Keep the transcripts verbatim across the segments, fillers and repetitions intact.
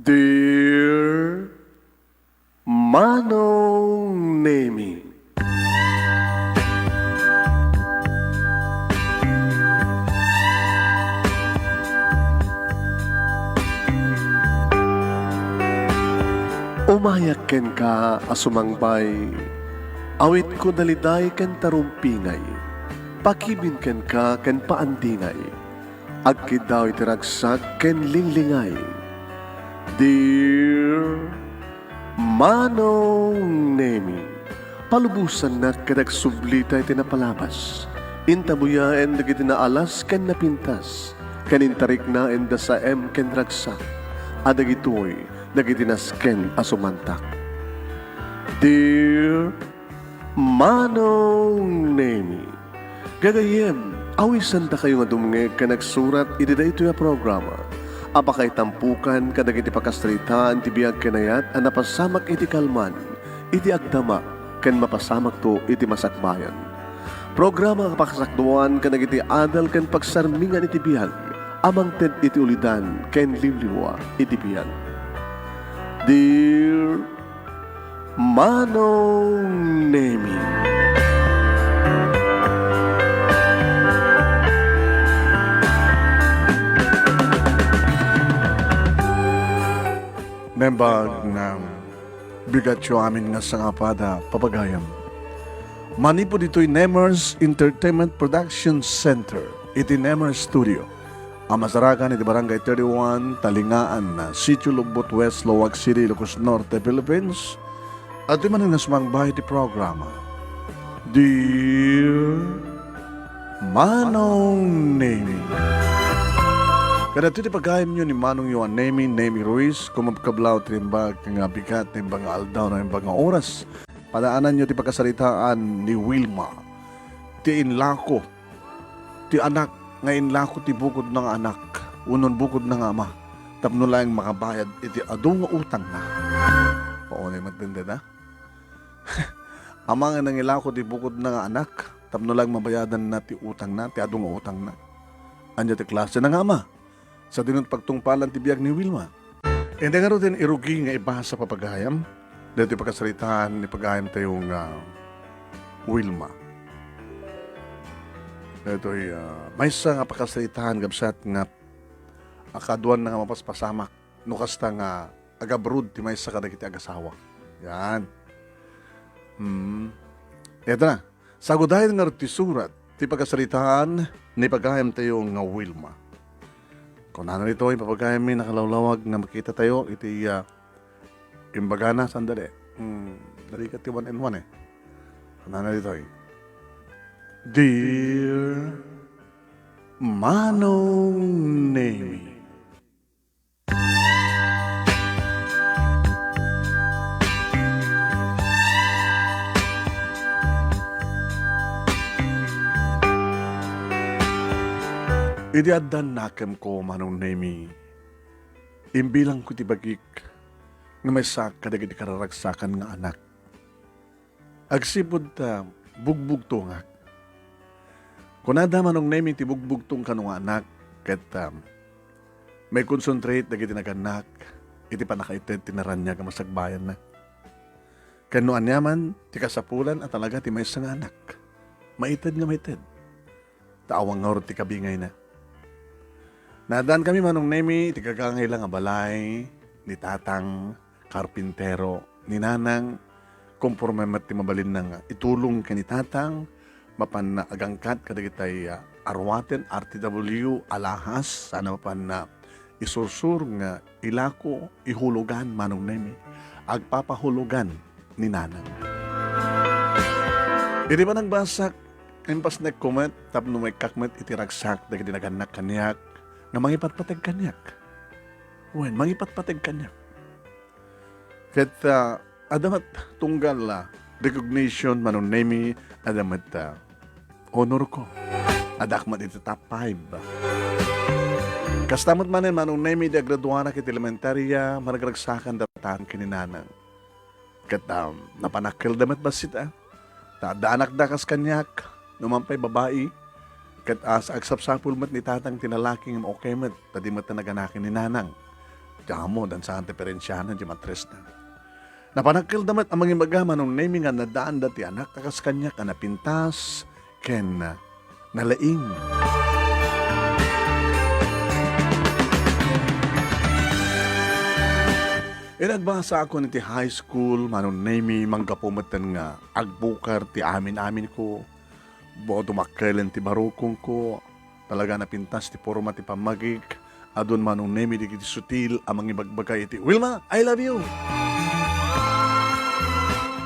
Dear Manong Nemi. Umayak kenka a sumangbay, awitko daliday ken tarumpingay, pakibin kenka ken paandingay. Agkiddaw iti ragsak ken linglingay. Dear Manong Nemi, palubosannak ket agsublita iti napalabas. Intabuyaen dagiti naalas ken napintas, ken intariknaen da saem ken ragsak, a dagitoy dagiti nasken a sumantak. Dear Manong Nemi. Gagayyem, awisandakayo nga dumngeg ken agsurat iti daytoy a programa a pakaitampokan kadagiti pakasaritaan ti biag ken ayat a napasamak iti kalman, iti agdama, ken mapasamakto iti masakbayan. Programa a pakasakduan kadagiti adal ken pagsarmingan iti biag a mangted iti ulidan ken liwliwa iti biag. Dear Manong Nemi. Naimbag nga bigatyo amin nga sangapada, papagayam. Manipud ditoy Nemers Entertainment Production Center, iti Nemers Studio, a masarakan iti Barangay thirty-one, Talingaan, Sitio Lugbot West, Laoag City, Ilocos Norte, Philippines. Adtoy manen nga sumangbay iti programa, Dear Manong Nemi. Kadagiti pagayamyo ni Manongyo a Nemi, Nemi Ruiz, kumabkablaw ti naimbag nga bigat, naimbag nga aldaw, naimbag nga oras. Padaananyo ti pakasaritaan ni Wilma, ti inlako ti anak nga inlako ti bukodna nga anak wenno bukodna nga ama tapno laeng makabayad iti adu nga utangna. Paunay met dayta? Ama nga nangilako ti bukodna nga anak tapno laeng mabayadanna ti utangna, ti adu nga utangna. Ania ti klasena nga ama? Sadino ti pagtungpalan ti biag ni Wilma? Iti ngaruden, irugi nga ibasa, papagayam, daytoy pakasaritaan ni pagayamtayo nga Wilma. Daytoy, ah, maysa nga pakasaritaan, kabsat, nga kaduanna nga mapaspasamak no kasta nga agabroad ti maysa kadagiti agasawa. Yan. Hmm. Ita na. Sagudayen ngarud ti surat ti pakasaritaan ni pagayamtayo nga Wilma. Kunana ditoy, papagayammi, nakalawlawag nga makitatayo iti, ah, imbagana, sandali. Hmm, dali ka ti one and one eh. Kunana ditoy, Dear Manong Nemi. Idi addan nakemko, Manong Nemi, imbilangko ti bagik nga maysaak kadagiti kararagsakan nga anak. Agsipud ta bugbugtongak. Kunada, Manong Nemi, ti bugbugtong kano nga anak, ket, um, mai-concentrate dagiti nagannak iti pannakaited ti naraniag a masakbayanna. Ken no aniaman ti kasapulan a talaga ti maysa nga anak, maited nga maited. Ta awan ngarud ti kabingayna. Naaddankami, Manong Nemi, iti gagangay la nga balay ni Tatang, karpintero, ni Nanang, komporme met ti mabalinna nga itulong ken ni Tatang, mapanna agangkat kadagitay, ah, aruaten, R T W, alahas, sana mapanna isursur nga ilako, ihulogan, Manong Nemi. Agpapahulogan ni Nanang. Idi panagbasak, impasnekko met tapno maikkak met iti ragsak dagiti nagannak kaniak nga mangipatpateg kaniak. Wen, mangipatpateg kaniak. Ket, ah, adda met tunggal, ah, recognition, Manong Nemi, adda met, ah, honor ko. Addaak met iti top five. Kasta met manen, Manong Nemi, idi agraduanak iti elementaria, maragragsakan datan ken ni Nanang. Ket, um, napanakkelda met bassit, ah. Ta adda anakda kas kaniak, numan pay babai. Ket, ah, sa agsapsapul met ni Tatang ti lalaki ngem okay met, ta di met naganaken ni Nanang. Ti amo, dansakan ti perensiana, di matresna. Napanagkelda met a mangibaga, Manong Nemi, nga nadaanda ti anak a kas kaniak a napintas ken nalaing. Inagbasakon iti high school, Manong Nemi, manggapu metten nga agbukar ti amin-aminko. Bo, dumakkelen ti barukongko. Talaga napintas ti porma ti pammagik. Adun Manong Nemi dagiti sutil a mangibagbaga iti, "Wilma, I love you!"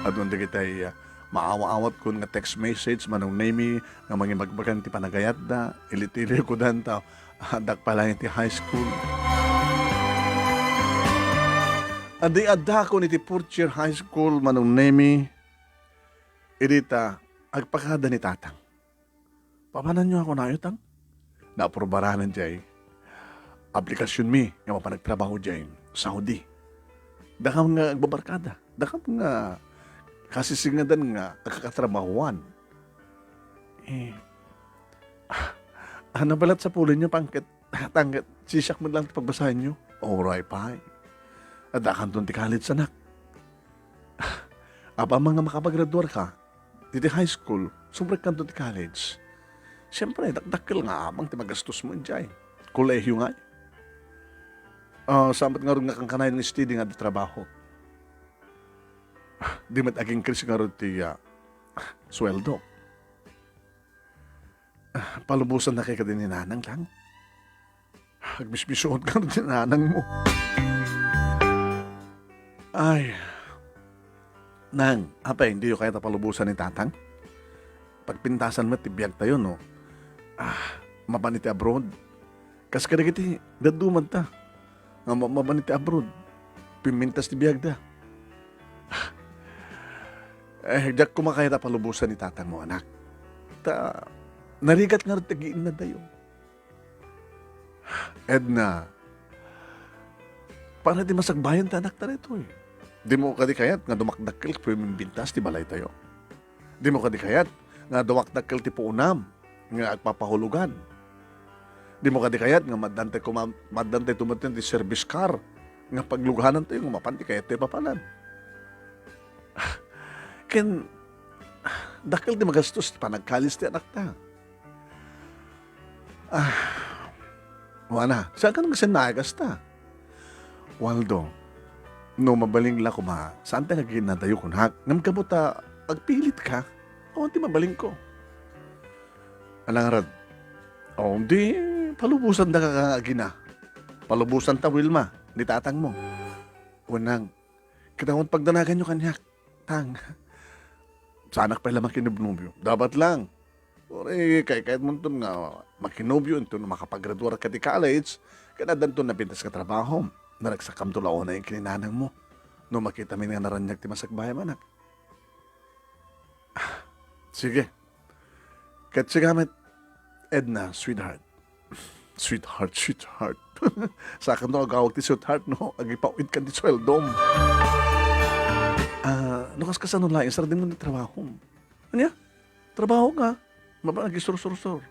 Adun dagiti, ah, maawa-awatkon nga text message, Manong Nemi, nga mangibagbaga ti panagayatda. Ilit-ilikko danta, ah, dakpa lang iti high school. Adi addakon iti fourth year high school, Manong Nemi, idi ta agpakada ni Tatang. Papananyo ako nayo, Tang? Naaprobaranan jay aplikasyon mi nga mapan agtrabaho jay Saudi. Dakam nga agbabarkada, dakam nga kasisingadan nga agkakatrabahoan. Eh, ah, nabalat sa pulin niyo, pangket, tangket, sisiak man lang ti pagbasayan niyo. Oray pay. Addakanton ti college, anak. Apaman nga makapagraduar ka, diti high school, sumrekkanto ti college. Siyempre, dakdakkel nga amang ti magastos mo idiay. Kolehiyo ngay. Ah, saan met ngarud nga kankanayon nga steady nga di trabaho. Ah, di met ag-increase ngarud ti, ah, sweldo. Ah, palubosan na kay kadi ni Nanang lang. Agbisbisuon ka ti nanang mo. Ay. Nang, apay, diyo kayat a palubosan ni Tatang? Pagpintasan met ti biag tayo, no? Ah, mapan iti abroad. Kas kadagiti dadduma ta. Nga ma-, mapan iti abroad. Pimmintas ti biagda. Eh, diak koma kayat a palubosan ni Tatang mo, anak. Ta, narigat ngarud ti agiinnadayo. Edna, para di masagbayan ti anakta daytoy. Dimo kadi kayat nga dumakdakkel ket pimmembintas ti balaytayo? Dimo kadi kayat nga dumakdakkel ti puonam nga agpapahulogan? Dimo kadi kayat nga maaddantay koma-, maaddantay tumeten ti service car nga pagluganantayo nga mapan ti kayattayo papanan? Ken, dakkel ti magastos ti panagkalis ti anakta. Ah, wana, saan ka nagsennaay kasta? Waldo, no mabalin la koma, saan ta nga agiinnadayo kunak? Ngem gapu ta agpilit ka, awan ti mabalinko. Anang ngarud? O, di, palubosan da ka agina. Palubosan ta, Wilma, ni tatang mo. Wen nang, ket awan pagdanaganyo kaniak. Tang, saanak pay la makinobnobio. Dapat lang. Uray, kaykayatmonton nga makinobio inton makapagraduar ka ti college, ken addanton napintas nga trabaho. Naragsakamto la unay ken ni nanang mo. No makitamin nga naraniag ti masakbayam, anak. Ah, sige. Ket siak met, Edna, sweetheart. Sweetheart, sweetheart. Sakanto agawag ti sweetheart, no? Agipaw-it kan ti sueldom. Ah, no, kas-, kasano laeng, sardengmo ti trabahom? Ania? Trabaho ka? Mapan agisursor-sor.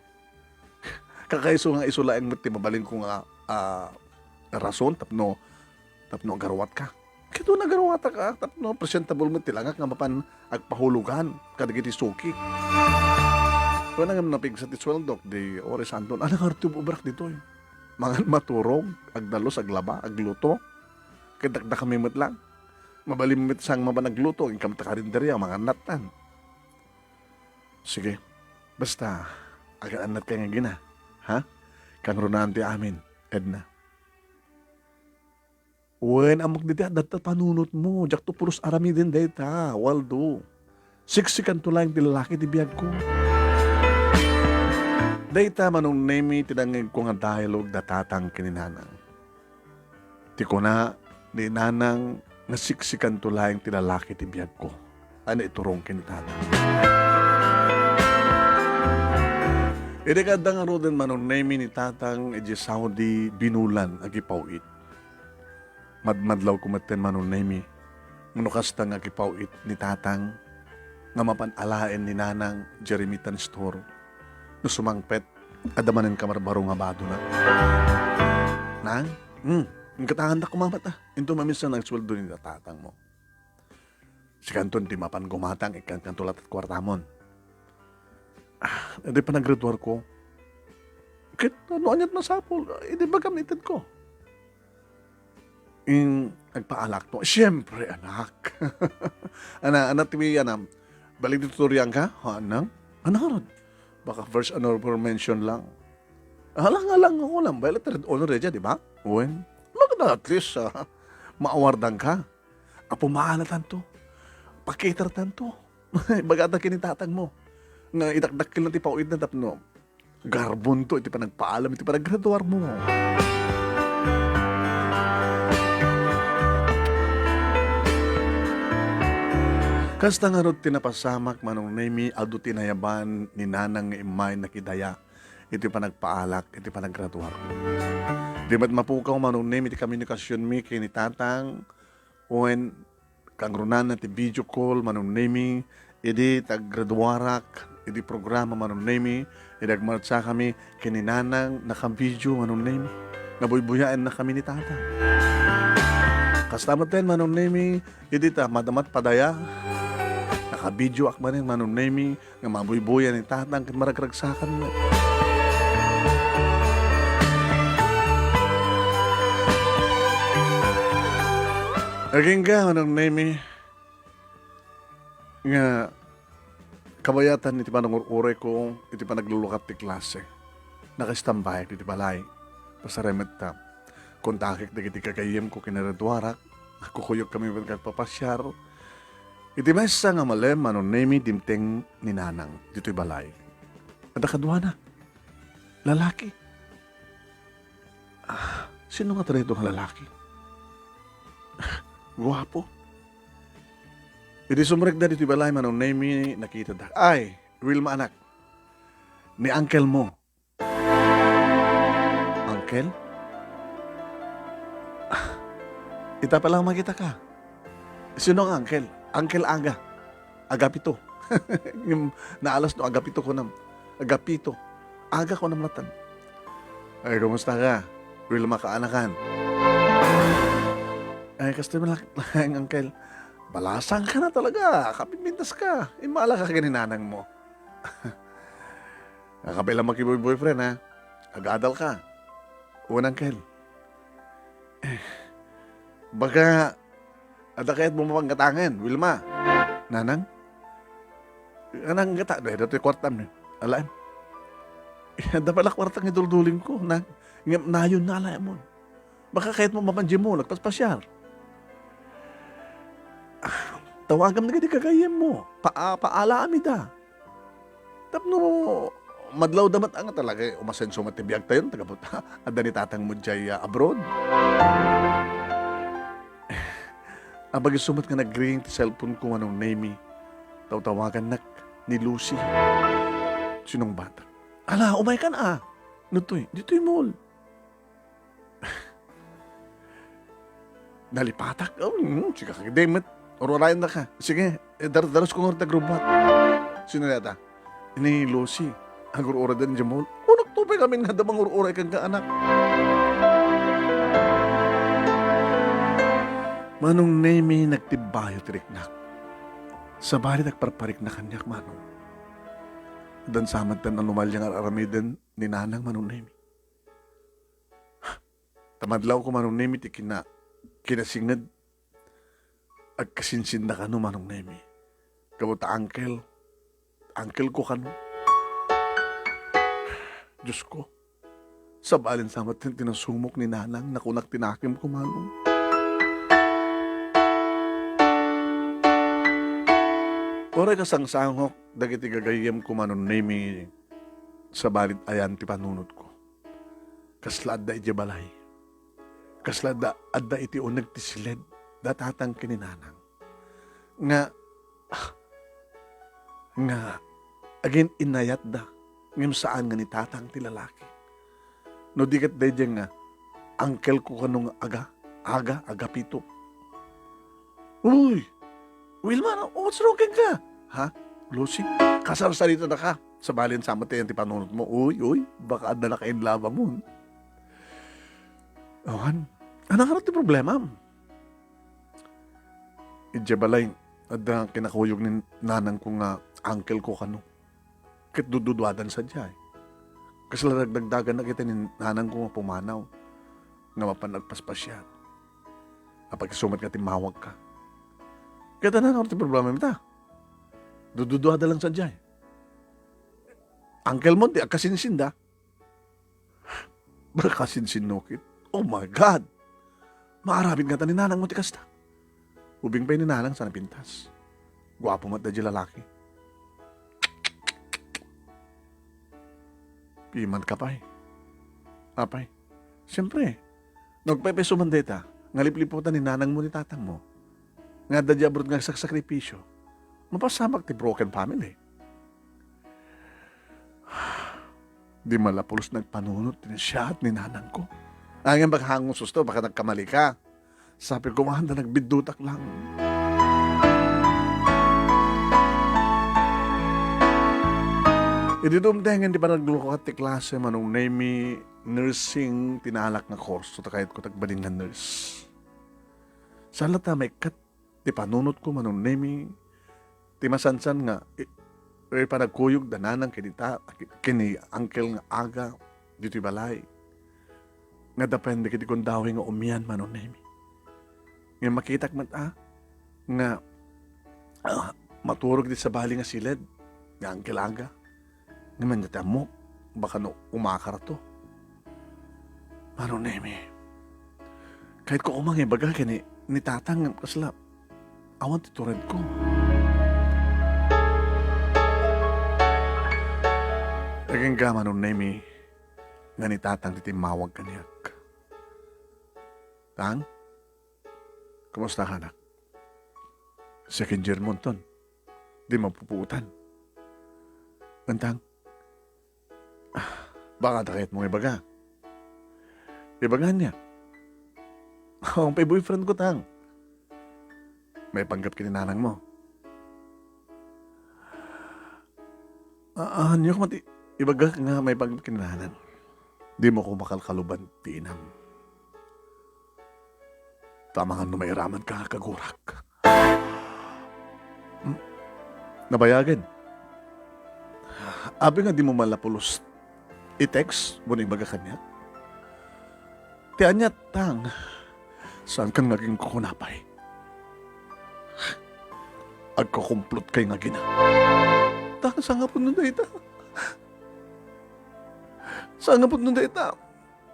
Kakaiso nga isu laeng met ti mabalinko nga, ah, rason tapno tapno agaruat ka. Ket no agaruatak a, tapno presentable met ti langak nga mapan agpahulogan kadagiti suki. Wen nang napigsa ti sueldok, di uray saanton, anang ngarud ti obrak ditoy? Mangan, maturog, agdalus, aglaba, agluto. Ket dakdakami met lang. Mabalin met sang mapan agluto, inkam ta karinderya, mangan nattan. Sige. Basta, agaan-annat kay nga agina. Ha? Kangrunaan ti amin, Edna. Wen, ammok dayta, adda panunotmo. Diakto pulos aramiden dayta, Waldo. Siksikanto laeng ti lalaki ti biagko. Dayta, Manong Nemi, ti nangngegko nga dialogue da tatang ken ni nanang. Ti kuna ni nanang nga siksikanto laeng ti lalaki ti biagko. Ania iturong ken ni tatang. Idi kaadda ngaruden, Manong Nemi, ni tatang idiay Saudi, binulan, agipaw-it. Madmadlawko metten, Manong Nemi, no kasta nga agipaw-it ni tatang nga mapan alaen ni nanang idiay remittance store. No sumangpet, adda manen kamarbaro nga badona. Nang? Hmm. Inggatangandak koma met, ah. Inton mamisan nga agsueldo ni tatangmo. Sikanton ti mapan gumatang, ikkankanto latta ti kuartamon. Ah, idi panagraduarko, ket no ania't masapul, idi bagam itedko. In, nagpaalakto. Siyempre, anak. Ana, ana, ti, ana, valedictorian ka? Ha, anang? Ano, Rod? Baka first honorable mention lang. Alang-alang ako lang. Bale, third honor ya, di ba? Wen. Maganda, at least, ah, maawardan ka. Apo, maalatanto. Pakitartanto. Ibagata ken ni tatangmo. Nga idakdakkel na ti pawidna tapno garbonto iti panagpaalam iti panagraduarmo. Kasta ngarud ti napasamak, Manong Nemi, adu ti nayaban ni Nanang nga immay nakidaya iti panagpaalak iti panagraduarko. Di met mapukaw, Manong Nemi, ti komunikasionmi ken ni Tatang, wen kangrunana ti video call, Manong Nemi, idi ti aggraduarak iti programa, Manong Nemi, idi agmartsakami ken ni Nanang, naka-video, Manong Nemi, nga buybuyaennakami ni Tatang. Kasta metten, Manong Nemi, idi ta madama't padaya, naka-videoak manen, Manong Nemi, nga mabuybuya ni Tatang ken maragragsakan met. Agingga, Manong Nemi, nga kabayatan iti panangur-urayko iti panaglulukat ti klase. Nakaistambayak iti balay. Pasaremetta. Kontakek dagiti gagayyemko ken ni Reduarak. Kukuyokkami met nga agpapasiar. Iti maysa nga malem, Manong Nemi, dimteng ni Nanang ditoy balay. Adda kaduana. Lalaki. Ah, sino nga daytoy nga lalaki? Guapo. Idi sumrekda ditoy balay, Manong Nemi, nakitada. Ay, Wilma, anak. Ni uncle mo. Uncle? Ah, ita pala makitaka. Sino nga uncle? Uncle Aga. Agapito. Ngem naalas no Agapito kunam. Agapito. Aga kunam latta. Ay, kumusta ka? Wilma, kaanakan. Ay, kastoy met laeng, uncle. Balasang ka na talaga. Kapinpintas ka. Immala ka ken ni nanang mo. Agkapay la makibuyboyfriend, ha? Agadal ka. Wen, uncle. Eh, baka, adda kayatmo mapanggatangen, Wilma? Nanang? Nanang, gata, dayta toy kuartam, eh. Alaem. Eh, adda pala kuarta nga iduldulingko, nang, ngem nayon na, alaemon. Baka kayatmo mapan Jimol, agpaspasiar. Ah, tawagam dagiti gagayyemmo. Pa-, paalaam ida. Tapno madlawda met nga talaga, umasenso met ti biagtayo, ta gapu ta adda ni tatangmo diay, ah, abroad. Apay isu met nga nagring ti cellphone ko, Manong Nemi. Tawtawagannak ni Lucy. Sinungbatak. Ala, umaykan a. No toy, ditoy mall. Nalipatak. Oh, mm, sika ka, di met. Ur-urayennaka. Sige, eh, dar-, darusko ngarud ti agrubbuat. Sino dayta? Ni Lucy. Agur-uraden Jimol. Kunakto pay ngamin nga adda mangur-uray kenka, anak. Manong Nemi, nagtibbayo ti riknak. Sabali, nagparparikna kaniak, Manong. Addan sa met ti anumalya nga ar-aramiden ni Nanang, Manong Nemi. Ta madlawko, Manong Nemi, ti kina-, kinasinged. Agkasinsinda kano, Manong Nemi. Gapu ta uncle, uncle ko kano. Diosko, sabalin sa met ti nasumok ni Nanang, nakunak ti nakemko, Manong. Uray kasangsangoak dagiti gagayyemko, Manong Nemi, sabalin ayan ti panunotko. Kasla adda idiay balay. Kasla adda, adda iti uneg ti siled da tatang ken ni nanang. Nga, ah, nga agin-innayatda, ngem saan nga ni tatang ti lalaki. No di ket daydiay nga, uncle ko kano nga aga, aga, agapito. Uy! Wilma, what's wrong kenka? Ha? Lucy, kasarsaritaka. Sabalin sa met ti panunotmo. Uy, uy, baka adda nakainlabamon. Awan, Ania ngarud ti problemam? Idiay balay, adda kinakuyog ni nanangko nga uncle ko kano. Ket dududuadan sadiay. Kasla dagdagdaganna ket ni nanangko nga pumanaw nga mapan agpaspasiar. Apay, isu met nga timmawagka. Ket ania ngarud ti problemam ita? Dududuada lang sadiay. Uncle mo, di agkasinsinda. Agkasinsinno ket. Oh my God! Maaramid ngata ni nanang mo ti kasta. Ubing pay ni nanang sa napintas. Guapo met daydiay lalaki. Pimanka pay. Apay, siempre, no agpaypayso man dayta, nga lipliputan ni nanang mo ni tatang mo, nga adda diay abroad nga agsasakripisio, mapasamak ti broken family. Di man la pulos nagpanunot ti nasayaat ni nanangko. Ngem baka hango susto, baka nagkamali ka. Sabi ko, "Anda, nagbiddutak lang." Idi dumtengen ti panaglukat ti klase, Manong Nemi, nursing ti naalak nga kurso, ta kayatko ti agbalin nga nurse. Saan latta maikkat ti panunotko, Manong Nemi, ti masansan nga i-, i-, panagkuyog da nanang ken ni ta-, ken ni uncle nga aga ditoy balay. Nga depende ket ti kundawi nga umian, Manong Nemi. Ngem makitak met a, nga, ah, maturog iti sabali nga siled nga uncle aga. Ngem ania ti ammok, baka no umakar to. Manong Nemi, kayatko koma nga ibaga ken ni, ni tatang ngem kasla awan ti turedko. Agingga, Manong Nemi, nga ni tatang ti timmawag kaniak. Tang? Kumusta ka, anak? Second year mo, Ton. Di mapupuotan. Ngem, Tang, baka adda kayatmo nga ibaga. Ibaga ania? Awan pay boyfriend ko, Tang. Maipanggep ken ni nanang mo. Ah, ah, ania koma ti ibaga nga maipanggep ken ni nanang? Dimo koma kalkaluban ti inam. Ta amangan no mairamanka nga kagurak. Hmm? Nabayagen. Apay nga dimo man la pulos i-text wenno ibaga kaniak? Ti ania, Tang? Saankan nga agingga, kunapay? Agkakumplotkay nga agina. Tang, saan nga pudno dayta? Saan nga pudno dayta?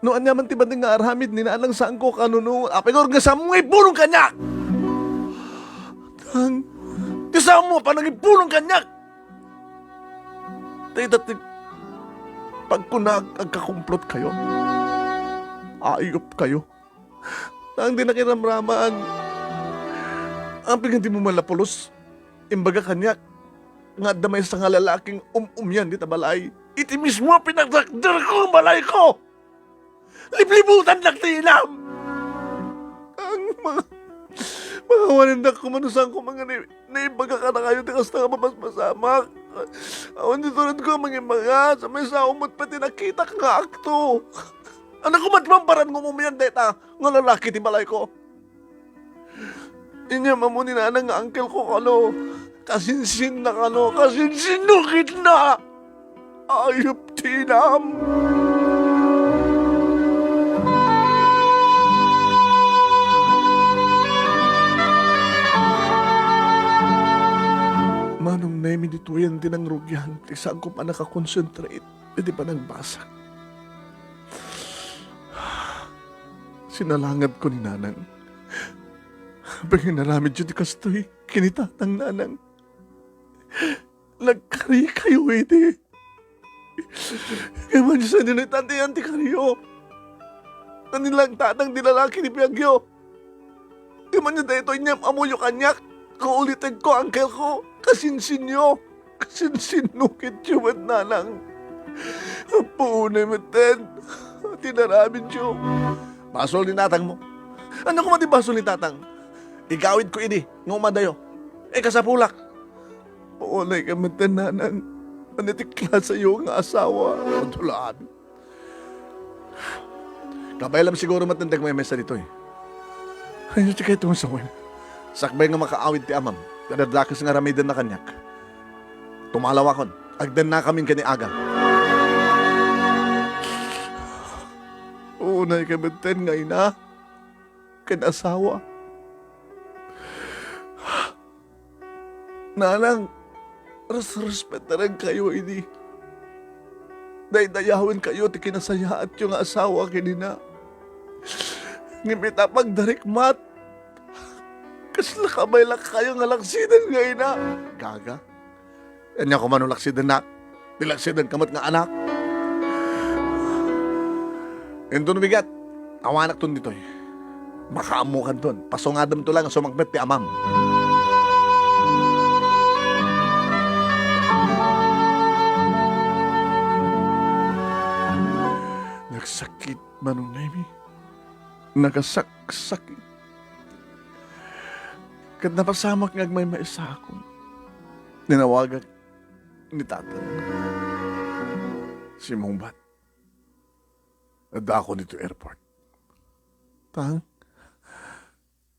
No ania man ti banteng nga aramid ni nanang, saanko kanunuot. Apay, nga saanmo nga ibulong kaniak? Tang, ti saanmo a panangibulong kaniak? Dayta ti pagkunak, agkakumplotkayo. Ayupkayo. Tang, dinak iramraman. Apay nga dimo man la pulos imbaga kaniak nga adda maysa nga lalaking um-umian dita balay. Iti mismo a pinagdakderko nga balayko! Liplibutannak ti inam! Ang mga, mga wanindak koma no saan koma nga ni-, naibaga kadakayo ti kasta nga mapaspasamak. Awan ti turedko a mangimbaga, sa maysa met pay ti nakitak nga akto. Ania koma ti maparan nga um-umian dayta nga lalaki ti balayko? Inyam ammo ni nanang nga uncle ko kano. Kasinsinna kano, kasinsinno ketna. Ayup ti inam. Manong Nemi, ditoyen ti nangrugian ti saanko a nakakonsentrate iti panagbasa. Sinalangagko ni nanang. Apay nga inaramidyo ti kastoy ken ni tatang, nanang? Nagkarikayo iti. Ngem ania, saanyo ita ti yan ti kariyo? Ania la tatang ti lalaki ti biagyo? Ngem ania daytoy inyam-ammoyo kaniak? Kaulitegko, uncle ko, kasinsinyo. Kasinsinno ketyo met, nanang. Apo, unay metten ti inaramidyo. Basol ni tatangmo. Ania koma ti basol ni tatang? Igawidko idi nga umadayo. Ikasapulak. Unay ka metten, nanang. Ania ti klaseyo nga asawa? Adda la amin. Kabaylam siguro met ti agmaymaysa ditoy. Ania ti kayatmo sawen? Sakbay nga makaawid ti amam, ta dakes nga aramidenna kaniak. Tumalawakon. Agdennakamin ken ni Aga. Unaykami metten nga ina ken asawa. Nanang, res-, respetarkayo idi. Daydayawenkayo ti kinasayaatyo nga asawa ken ina. Ngem ita pagdarikmat, kasla kabaylakayo nga laksiden nga ina. Gaga. Ania koma no laksidennak, ti laksidenka met nga anak. Inton bigat, awanakton ditoy. Makaammokanton. Pasungademto lang nga sumakbet ti amam. Nagsakit, Manong Nemy. Nagasaksakit. Ket napasamak nga agmaymaysaakon. Tinawagak ni Tatang. Simmungbat. Addaakon ditoy airport. Tang,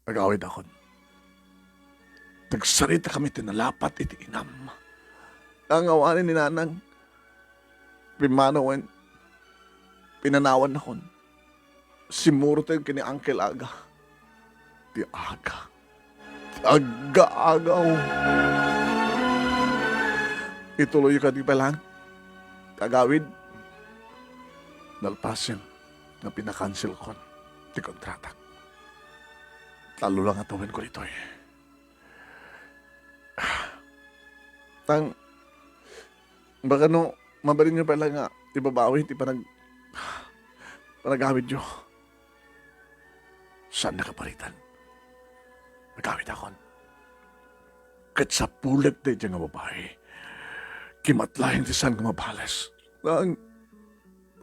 agawidakon. Tagsaritakami ti nalapat iti inam. Nangawanen ni Nanang. Pimmanawen. Pinanawannakon. Simmuroten ken ni Uncle Aga. Ti aga. Ti aga-agaw. Ituloyyo kadi pay laeng ti agawid. Nalpasen nga pinakanselkon ti kontratak. Tallo lang a tawenko ditoy. Tang, baka no, mabalinyo pay laeng nga ibabawi ti panag-, panagawidyo. Saan nakaparitan? Agawidakon. Ket sapulek daydiay nga babai. Kimatlayen ti saan nga mabales. Nang,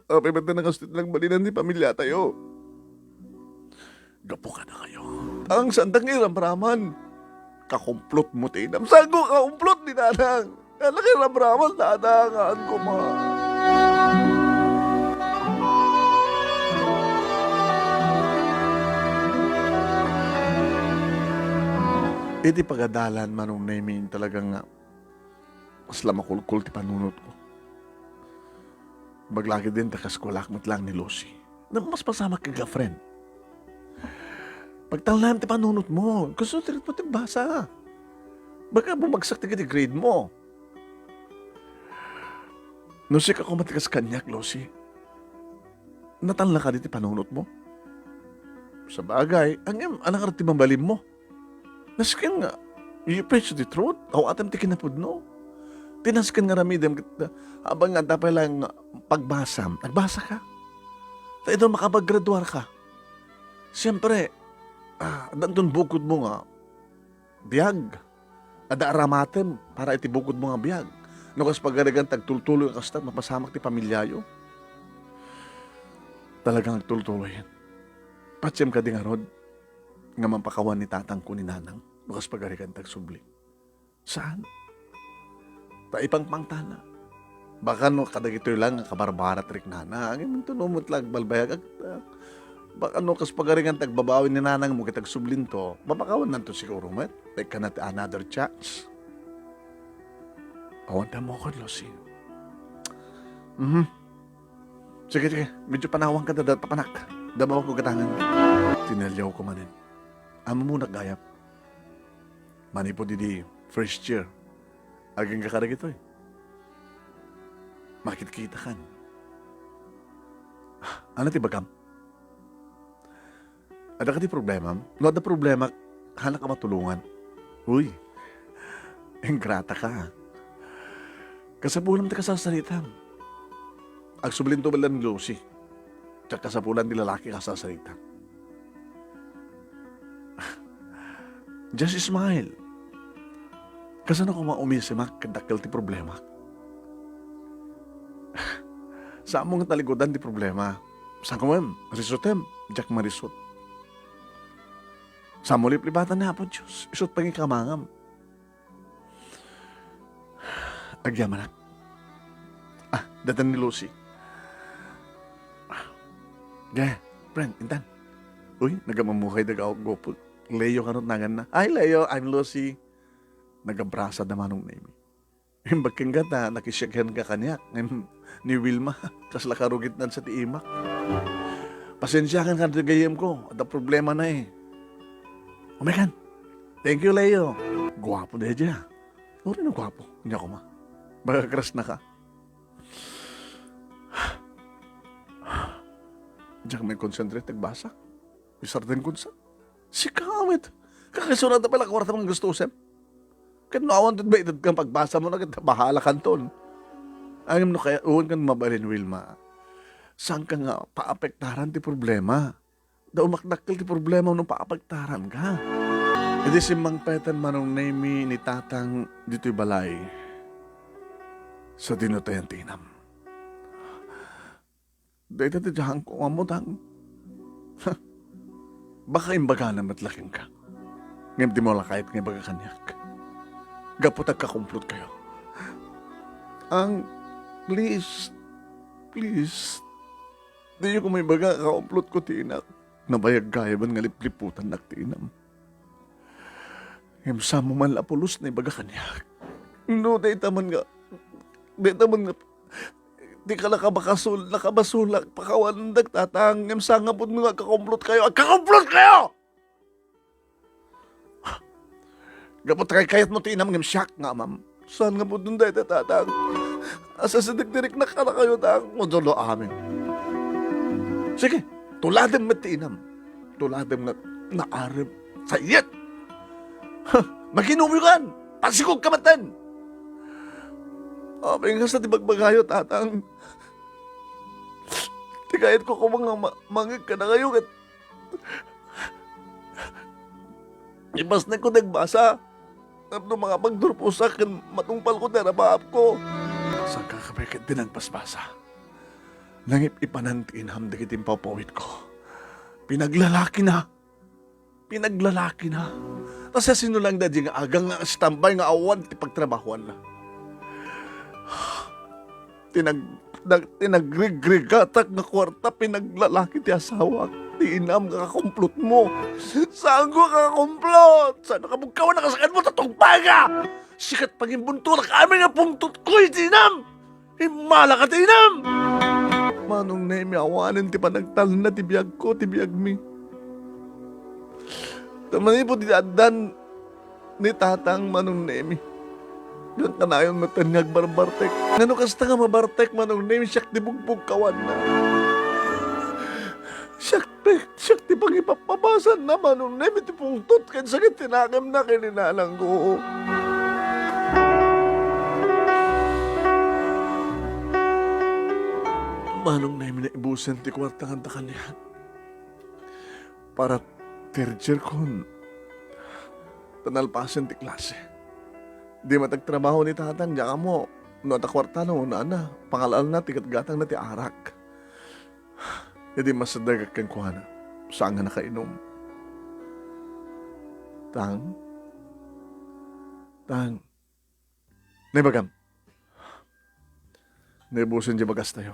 apay met nga kastoy ti nagbalinan ti pamiliatayo? Gapu kadakayo. Ang saan nga iramraman. Kakumplotmo ti inam. Saan nga kakumplot ni Nanang? Ania nga iramraman, Nanang, nga haan koma. Iti pagadalan, Manong Nemy, talaga nga kasla makulkol ti panunotko. Ibagak laeng ta kaskuelak met laeng ni Lucy. Napasamak ken girlfriend. Pagtalnaem ti panunotmo. Kastoy ti ritmo ti basa. Baka bumagsak ti grade mo. No sika koma ti kas kaniak, Lucy, natalna kadi ti panunotmo? Sabagay, ngem, ania ngarud ti mabalinmo? Nasken nga, you preach the truth. Awatem ti kinapudno. Ti nasken nga aramidem, ket, aban nga, adda pay laeng nga pagbasam, agbasaka. Ta isu makapaggraduarka. Siempre, ah, adda inton bukodmo nga biag. Adda aramatem para iti bukodmo nga biag. No kas pagarigan ti agtultuloy a kasta, mapasamak ti pamiliayo. Talagang agtultuloyen. Patiem kadi ngarud nga mapakawan ni tatangko ni nanang no kas pagarigan ti agsubli? Saan? Ta ipangpangtana. Baka no kadagitoy laeng nga kabarbara ti riknana, ngem inton ummet la agbalbayag, ag-, baka no kas pagarigan ti agbabawi ni nanangmo ket agsublinto, mapakawannanto siguro met. Ikkana ti another chance. Awan ti ammokon, Lucy. Mhm. Sige, sige. Medyo panawanka da, da, papanak. Damawak ko gatangan. Tinaliawko manen. Ammonak gayam. Manipud idi first year, agingga kadagitoy. Makitkitakan. Ania ti ibagam? Adda kadi problemam? No adda problemak, haanak a matulongan. Uy, ingrataka. Kasapulam ti kasarsaritam. Agsublinto met laeng ni Lucy. Diak kasapulan ti lalaki a kasarsarita. Just smile. Kasano koma umisimak ket dakkel ti problemak? Saanmo nga taligudan ti problema. Saan koma, risutem, diak marisut. Saanmo liplibatan ni Apo Dios, isut pangikamangam. Agyamanak. Ah, datan ni Lucy. Ge, friend, intan. Uy, nagamamukay daga guapo. Leo kano nanganna. "Hi, Leo, I'm Lucy." Nagabrasa da Manong Nemi. Imbag kenka ta nakisyaken ka kaniak, ngem ni Wilma, kasla karugitnan sa ti imak. "Pasensiakan ka, gayem ko, adda problema na eh." "Umaykan." "Thank you, Leo." Guapo daydiay. Uray no guapo, nia koma. Baga crush na ka. Diak makonsentrate agbasa. Isardengkon sa. Sika met. Kakaisuna ta pala kuarta nga gastusem. Ket no awan ti maited kan pagbasa mo na ket bahala kanton. Ngem no kaya, uwan kan mabalin, Wilma. Saan ka nga paapektaran ti problema? Da umakdakkel ti problema no paapektaran ka. Idi simmangpeten Manong Nemi ni Tatang ditoy balay. Sa dinutayan ti inam. Dayta ti diaanko nga ammutang. Baka imbagana met la kenka. Ngem dimo la kayat nga ibaga kaniak. Gapu ta agkakumplot kayo. Ang, please, please, diyo koma ibaga nga kakumplotko ti inak. Nabayag gayam nga lipliputannak ti inam. Ngem saan mo man la pulos nga ibaga kaniak. No, dayta man nga, dayta man nga, ti ka nakabakasol-, nakabasolak, pakawanendak, Tatang, ngem saan nga pudno nga agkakumplot kayo, agkakumplot kayo! Gapu ta kaykayatmo ti inam ngem siak nga amam. Saan nga pudno dayta, Tatang? Asasidikriknak kadakayo, Tatang. Modulo amin. Sige, tuladem met ti inam. Tuladem nga naarem. Sayet! Ha, makinumoykan! Pasikog ka metten! Apay nga sa ti bagbagayo, Tatang? Ti kayatko koma nga ma-, mangngeg kadakayo ket ipasnekko ti agbasa. Tapno makapagturposak ken matungpalko ti arapaapko. Saan ka pay ket di nagbasbasa? Nangip-ipanan ti inam dagiti impawpawitko. Pinaglalakina. Pinaglalakina. Ta siasino laeng daydiay nga agang nga standby nga awan ti pagtrabahoanna? Ti nag-, nag-, ti nagrigrigatak nga kuarta, pinaglalaki ti asawak, ti inam nga kakumplotmo. Saanko a kakumplot! Saan a kabugkawan a kasakitmo ta tungpalka! Sikat pangimbunturak amin nga pungtotko iti inam! Immalaka ti inam! Manong Nemi, awanen ti panagtalna ti biagko, ti biagmi. Ta manipud iti addan ni Tatang, Manong Nemi, ngem kanayon metten nga agbarbartek. Ngano kasta nga mabartek, Manong Nemi? Siak ti bugbugkawanna. Siak, siak ti pangipappabasanna, Manong Nemi, ti pungtot ken sakit ti nakemna ken ni nanangko. Manong Nemi, naibusen ti kuarta nga adda kaniak. Para third year kon ta nalpasen ti klase. Di met agtrabaho ni Tatang, diak ammo no adda kuartana wenno ania, pangal-alna ti gatgatangna ti arak. Idi masidegak kenkuana, saan nga nakainum. Tang? Tang? Naibagam? Naibusen ti bagastayo.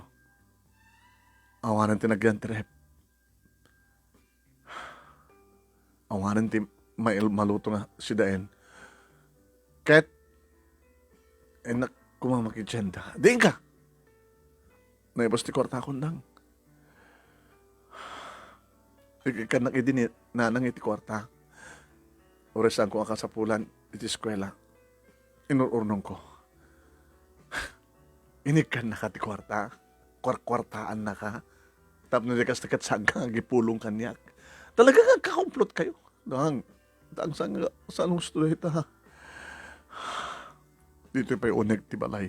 Awanen ti nagyantrep. Awanen ti mail-, maluto nga sidaen. Ket, innak koma makitienda. Diin ka? Naibus ti kuarta, Tatang. Ikkannak idi ni nanang iti kuarta. Uray saanko a kasapulan iti eskuela. Inur-urnongko. Inikkannaka ti kuarta? Kuarkuartaannaka? Tapno di kasta ket saanka nga agipulong kaniak. Talaga nga agkakumplot kayo. Dang, dang, saan nga, saan gusto dayta? Ditoy pay uneg ti balay.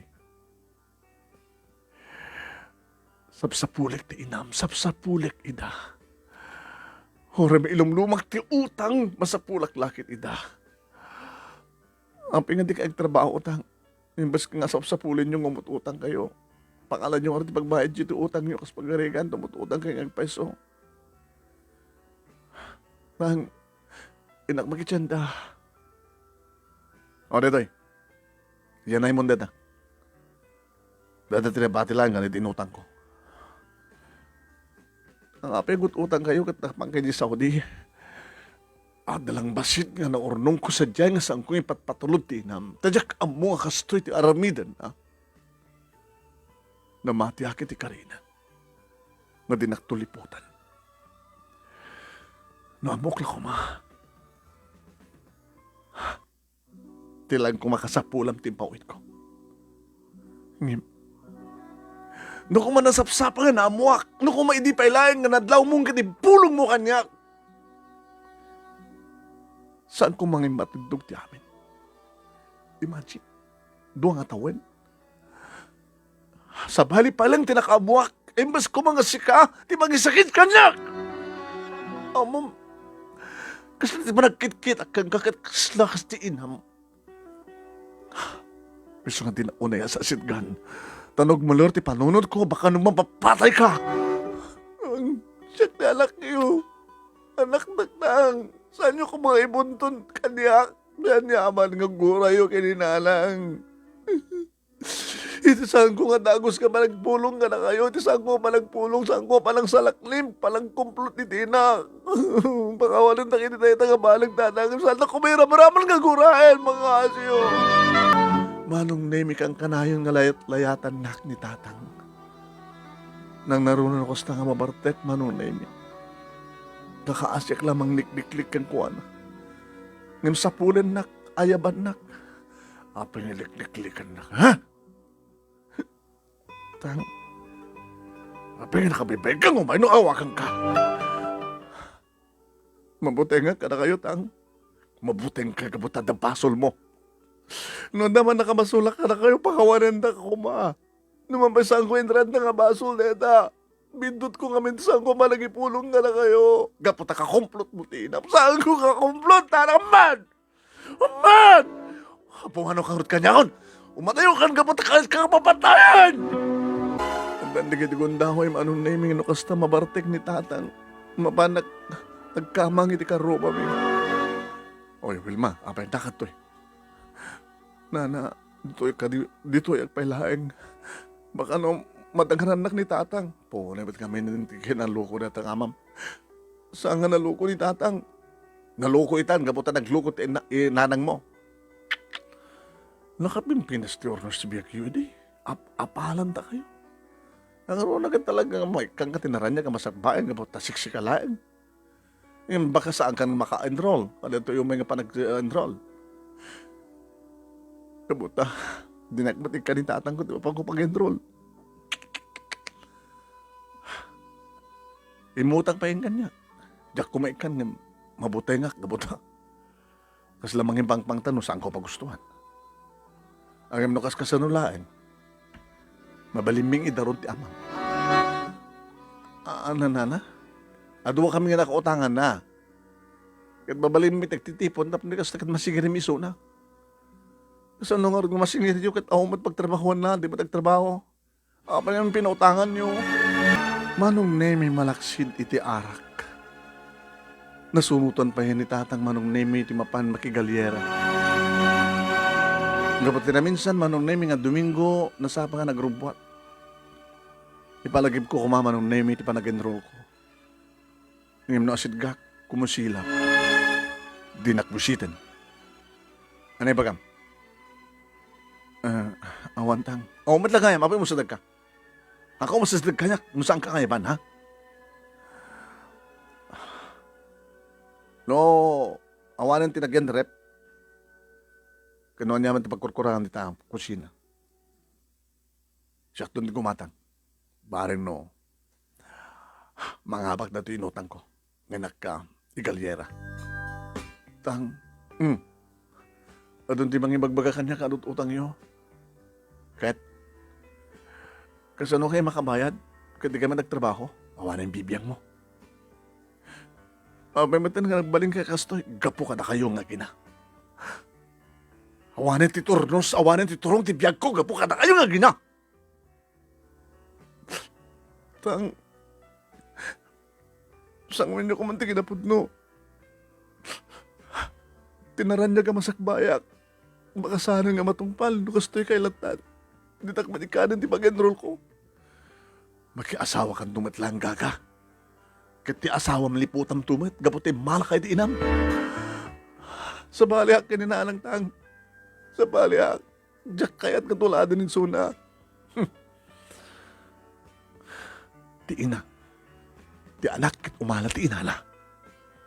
Sapsapulek ti inam, sapsapulek ida. Uray mailumlumak ti utang, masapulak la ket ida. Apay nga dika agtrabaho, Tang? Imbes nga sapsapulenyo nga umut-utang kayo, pangalanyo nga ti pagbayad iti utangyo kas pagarigan, umut-utang kayo nga agpayso. Nang, innak makitienda. O, daytoy. Yan ay mundeta. Dayta ti nabati laeng nga inutangko. Apay nga ut-utangkayo ket napan ka idiay Saudi? Adda lang bassit nga naurnongko sadiay nga saanko nga ipatpatulod ti inam. Ta diak ammo nga kastoy ti aramiden, ha? Namatiak iti karina nga dinakto liputan. No ammok la koma, ti laeng koma kasapulam ti impawitko. Ngem, no koma nasapsapa nga naammoak, no koma idi pay laeng nga nadlawmon ket ibulongmo kaniak, saan koma nga matindog ti amin. Imagine, dua nga tawen. Sabali pay laeng ti nakaammoak, imbes koma nga sika ti mangisakit kaniak. Ammom, kasla ti panagkitkitak kenka ket kasla kas ti inam. Isu nga di na unay a sasitgan. Ta no agmalur ti panunotko, baka no mapapatayka. Ang siak ti anakyo. Anaknak, Tang. Saanyo koma nga ibunton kaniak? Ania man nga aguray ken ni Nanang. Iti saanko nga dagus nga panagpulong kadakayo, iti saanko nga panagpulong, saanko nga panangsalaknib, panangkumplot iti inak. Pakawanendak iti dayta nga baleg, Tatang. Saannak koma iramraman nga agurayen, mga asyo. Manong Nemi, kankanayon nga layat-layatannak ni Tatang. Nangnaruna no kasta nga mabartek, Manong Nemi. Kakaasiak la manglikliklik kenkuana. Ngem sapulennak, ayabannak. Apay nga likliklikannak, ha? Tang, apay nga nakabigbigka, umay no awaganka. Mabutengak kadakayo, Tang. Mabutengka gapu ta adda basolmo. No adda man nakamasolak kadakayo, pakawanendak koma. No mapasaanko inrenta nga basol dayta, bindutko ngamin ti saanko a managipulong kadakayo. Gapu ta kakumplotmo ti inam. Saanko kakumplot, Tang, man! Amman! Apo, ngano kangarod kaniakon? Umatayokan gapu ta kayat ka nga papatayen! Addan dagiti gundaway, Manong Nemi, no kasta mabartek ni Tatang. Mapanak agkamang iti karrubami. Oy, Wilma, apay dakatoy? Nana, ditoy ka, di-, ditoy agpay laeng. Baka no, madanganannak ni Tatang. Pone, ba't kami ti kinaloko dayta nga amam? Saan nga naloko ni Tatang? Naloko itan, gapu ta nagloko ti ina-, inanangmo. Nakapimpinas ti urnos ti biagyo idi. Ap-, apalantakayo. Nangruna ket talaga nga maikkan ka ti naraniag a masakbayan gapu ta siksika laeng. Ngem baka saankan nga maka-enroll. Kadagitoy umay nga panag-enroll. Gapu ta, dinak met ikkan ni Tatangko ti mapanko pag-enroll. Immutang pay kaniak. Diak koma ikkan ngem mabutengak gapu ta. Kasla mangimpangpangta no saanko pagustuhan. Ngem no kaskasano laeng, mabalinmi nga idaron ti amam. A-, a-, nanana? Adu kami nga nakautanganna. Ket mabalinmi ti agtitipon tapno kasta ket masingirim isuna. Kasano ngarud nga masingiryo ket awan met pagtrabahoanna, di met agtrabaho? Apay nga pinautanganyo? Manong Nemi, malaksid iti arak. Nasunotan pay ni Tatang, Manong Nemi, ti mapan makigalyera. Gapu ti naminsan, Manong Nemi, nga Domingo, nasapa nga nagrubbuat. Ipalagipko koma, Manong Nemi, ti panag-enrollko. Ngem no asitgak, kumusilap. Dinak buisiten. Ania ibagam? Ah, awan, Tang. Awan met la gayam, apay mo sadagka? Ako mo sadagka kaniak, no saanka nga ayaban, ha? No, awanen ti nagyan ref, ken no aniaman ti pagkurkurangan dita kusina. Siakton ti gumatang. Bareng no, mangabak datoy inutangko. Nga nakka, igalyera. Tang, hmm. Adun ti mangibagbaga kaniak nga adut-utangyo. Ket, kasano kay makabayad? Ket di kami nagtrabaho. Awanen bibiangmo. Apay met nga nagbalin kay kastoy, gapu kadakayo nga agina. Awanen ti turnos, awanen ti turong ti biagko, gapu kadakayo nga agina. Tang, sanguenyo koma ti kinapudno. Ti naraniag a masakbayak, makasanen nga matungpal no kastoy kailattan. Ditak manikkanen ti pag-enrollko. Makiasawakanto met la, Gaga. Ket ti asawam liputam to met gapu ta immalaka iti inam. Sabaliak ken ni Nanang, Tang. Sabaliak. Diak kayat nga tuladen insuna. Ti ina. Ti anak ket umala ti inana.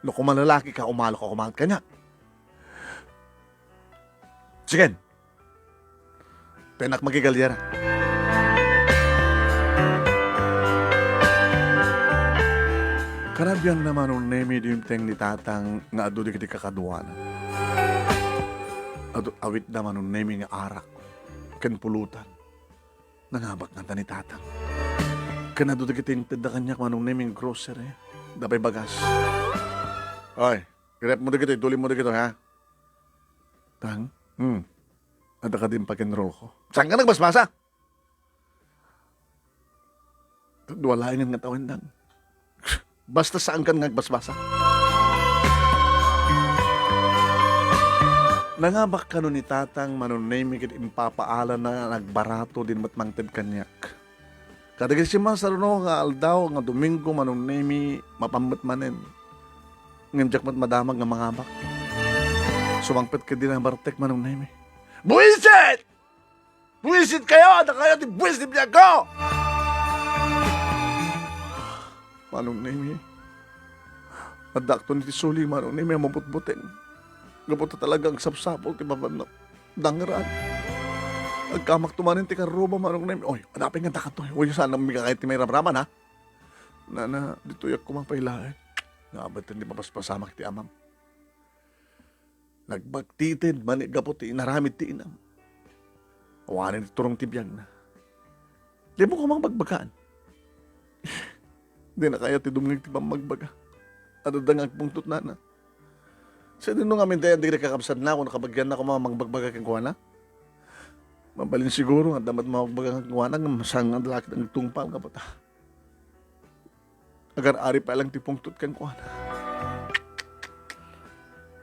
No koma lalaki ka, umala ka koma kaniak. Sige. Tenak magigalyera. Karabiangna, Manong Nemi, dimteng ni Tatang nga adu dagiti kakaduana. Adu, awitda, Manong Nemi, nga arak ken pulutan. Nangabak ngata ni Tatang. Ken adu dagiti intedda kaniak, Manong Nemi, nga grocery. Adda pay bagas. Oy, irepmo dagitoy, tulipmo dagitoy, ha? Tang? Hmm. Adda kadi pag-enroll ko? Saanka nagbasbasa? Dua laengen nga tawen, Tang. Basta saankan nga agbasbasa. Nangabak kano ni Tatang, Manong Nemi, ket impapaalana nga nagbarato din met mangted kaniak. Kadagiti simasar no nga aldaw nga Domingo, Manong Nemi, mapan met manen. Ngem diak met madamag nga mangabak. Sumangpet ketdi nabartek, Manong Nemi. Buisit! Buisit kayo! Adda kayo ti buis ti biag ko! Manong Nemi, addaakton iti suli, Manong Nemi, a mabutbuteng. Gapu ta talaga agsapsapul ti mapannak dangran. Agkamakto manen ti karruba, Manong Nemi. Oy, adda pay nga dakatoy. Oy, saan mi kakayat ti mairamraman, ha? Nana, ditoyak koma pay laeng. Nga abaten ti mapaspasamak ti amam. Nagbagtited man gapu ti inaramid ti inam. Awanen ti turong ti biagna. Dimo koma bagbagaan. Dina kayat ti dumngeg ti pammagbaga. Adda nga agpungtot, Nana. Sadino ngamin ti ayan dagiti kakabsatna, no kabagianna koma mangbagbaga kenkuana? Mabalin siguro nga adda met mabagbaga kenkuana, ngem saan nga adda la ket agtungpal, gapu ta agar-ari pay lang ti pungtot kenkuana.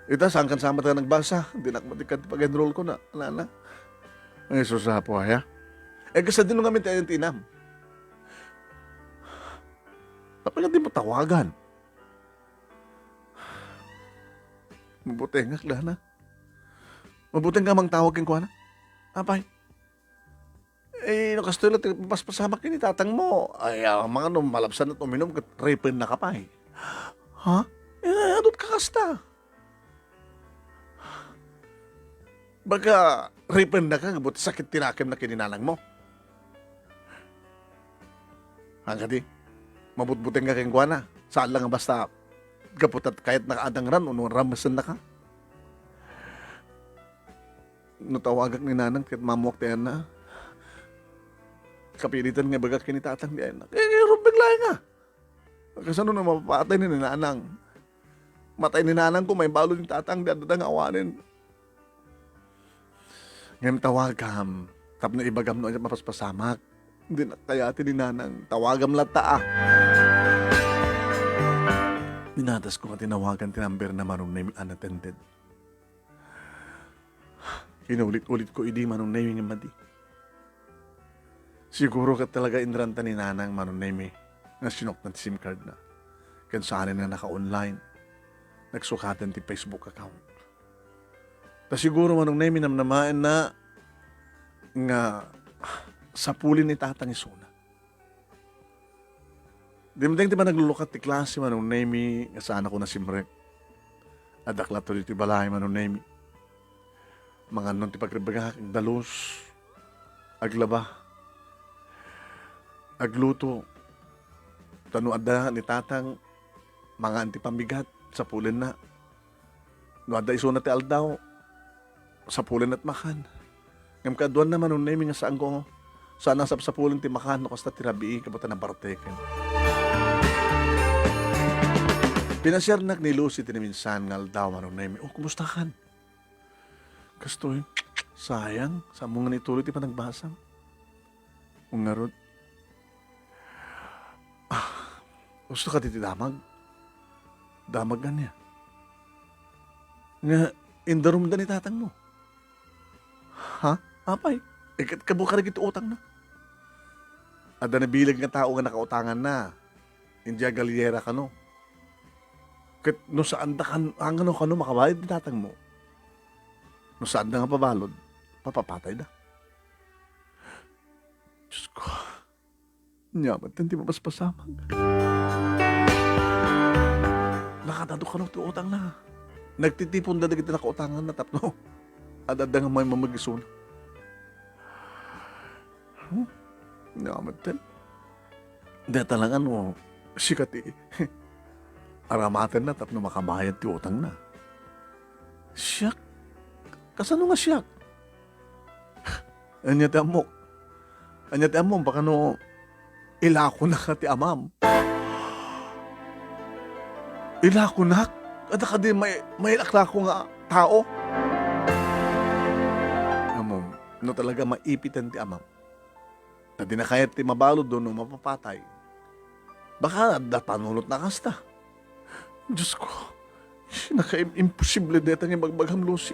Ita, saankan sa met a nagbasa, dinak met ikkan ti pag-enroll ko na, Nana. Ay, sus, apo, aya. Eh, kasadino ngamin ti ayan ti inam? Apay nga dimo tawagan? Mabutengak, Nana. Mabuteng ka mangtawag kenkuana? Apay? Eh, no kastoy la ti paspasamak ken ni tatangmo, ay, ah, mangano malabsan at uminum ket ripenna ka pay. Ha? Eh, adut ka kasta? Baga, ripenna ka, gapu ti sakit ti nakemna ken ni nanangmo. Haan kadi, mabutbuteng ka kenkuana. Saan la nga basta gapu ta kayatna a dangran wenno ramesenna ka. No tawagak ni nanang ket mammuak ti ayanna, kapilitan nga ibagak ken ni tatang ti ayanna. Eh, rumbeng laeng a. Kasano no mapatay ni nanang? Matay ni nanang ko, maibalud ni tatang, di adda nga awanen. Ngem tawagam, tapno ibagam no ania mapaspasamak. Dinak kayati ni nanang, tawagam latta a. Dinatas ko nga tinawagan ti number na Manong Nemi unattended. Inulit-ulit ko idi Manong Nemi nga madi. Siguro ket talaga inranta ni nanang Manong Nemi nga sinuktan ti SIM card na. Ken saanen nga naka-online, nagsukaten ti Facebook account. Ta siguro Manong Nemi namnamaenna nga sapulin ni tatang isuna. Dimteng ti panaglulukat ti klase Manong Nemi nga saanko nasimrek. Addak latta ditoy balay Manong Nemi. Mangannon ti pagrebegak, agdalus, aglaba, agluto. Ta no adda ni tatang, mangan ti pambigat, sapulenna. No adda isuna ti aldaw, sapulen met makan. Ngem kaaduanna Manong Nemi nga saanko, saan a sapsapulen ti makan no kasta ti rabii, gapu ta nabarteken. Pinasiarnak ni Lucy ti naminsan nga aldaw Manong Nemi. "Oh, kumusta kan?" "Kastoy, sayang, saanmo nga ituloy ti panagbasam." Ngarud, "Ah, gusto ka ti damag?" "Damag ania?" "Nga indarumda ni tatangmo." "Ha? Apay? Iket ka bukarag iti utangna." "Adda nabileg nga tao nga nakautanganna. Idiay galyera kano. Ket no saanda kan-, angano kano makabayad ti tatangmo, no saanda nga pabalud, papapatayda. Diyos ko, ania met ti mapaspasamak. Nakadado kano ti utangna. Nagtitiponda dagiti nakautanganna tapno ad-adda nga maimmagisuna. Hmm? Ania met ti? Deta lang ano, sika ti aramatenna tapno makabayad ti utangna. Siak? Kasano nga siak? Ania ti ammok? Ania ti ammom? Baka no ilakonak ti amam. Ilakonak? Adda kadi may, may ilaklako nga tao? Ammom, no talaga maipiten ti amam, ta di na kayat ti mabalud no mapapatay. Baka adda panunot na kasta. Diyos ko, nakaim-, imposible deta nga ibagbagam, Lucy.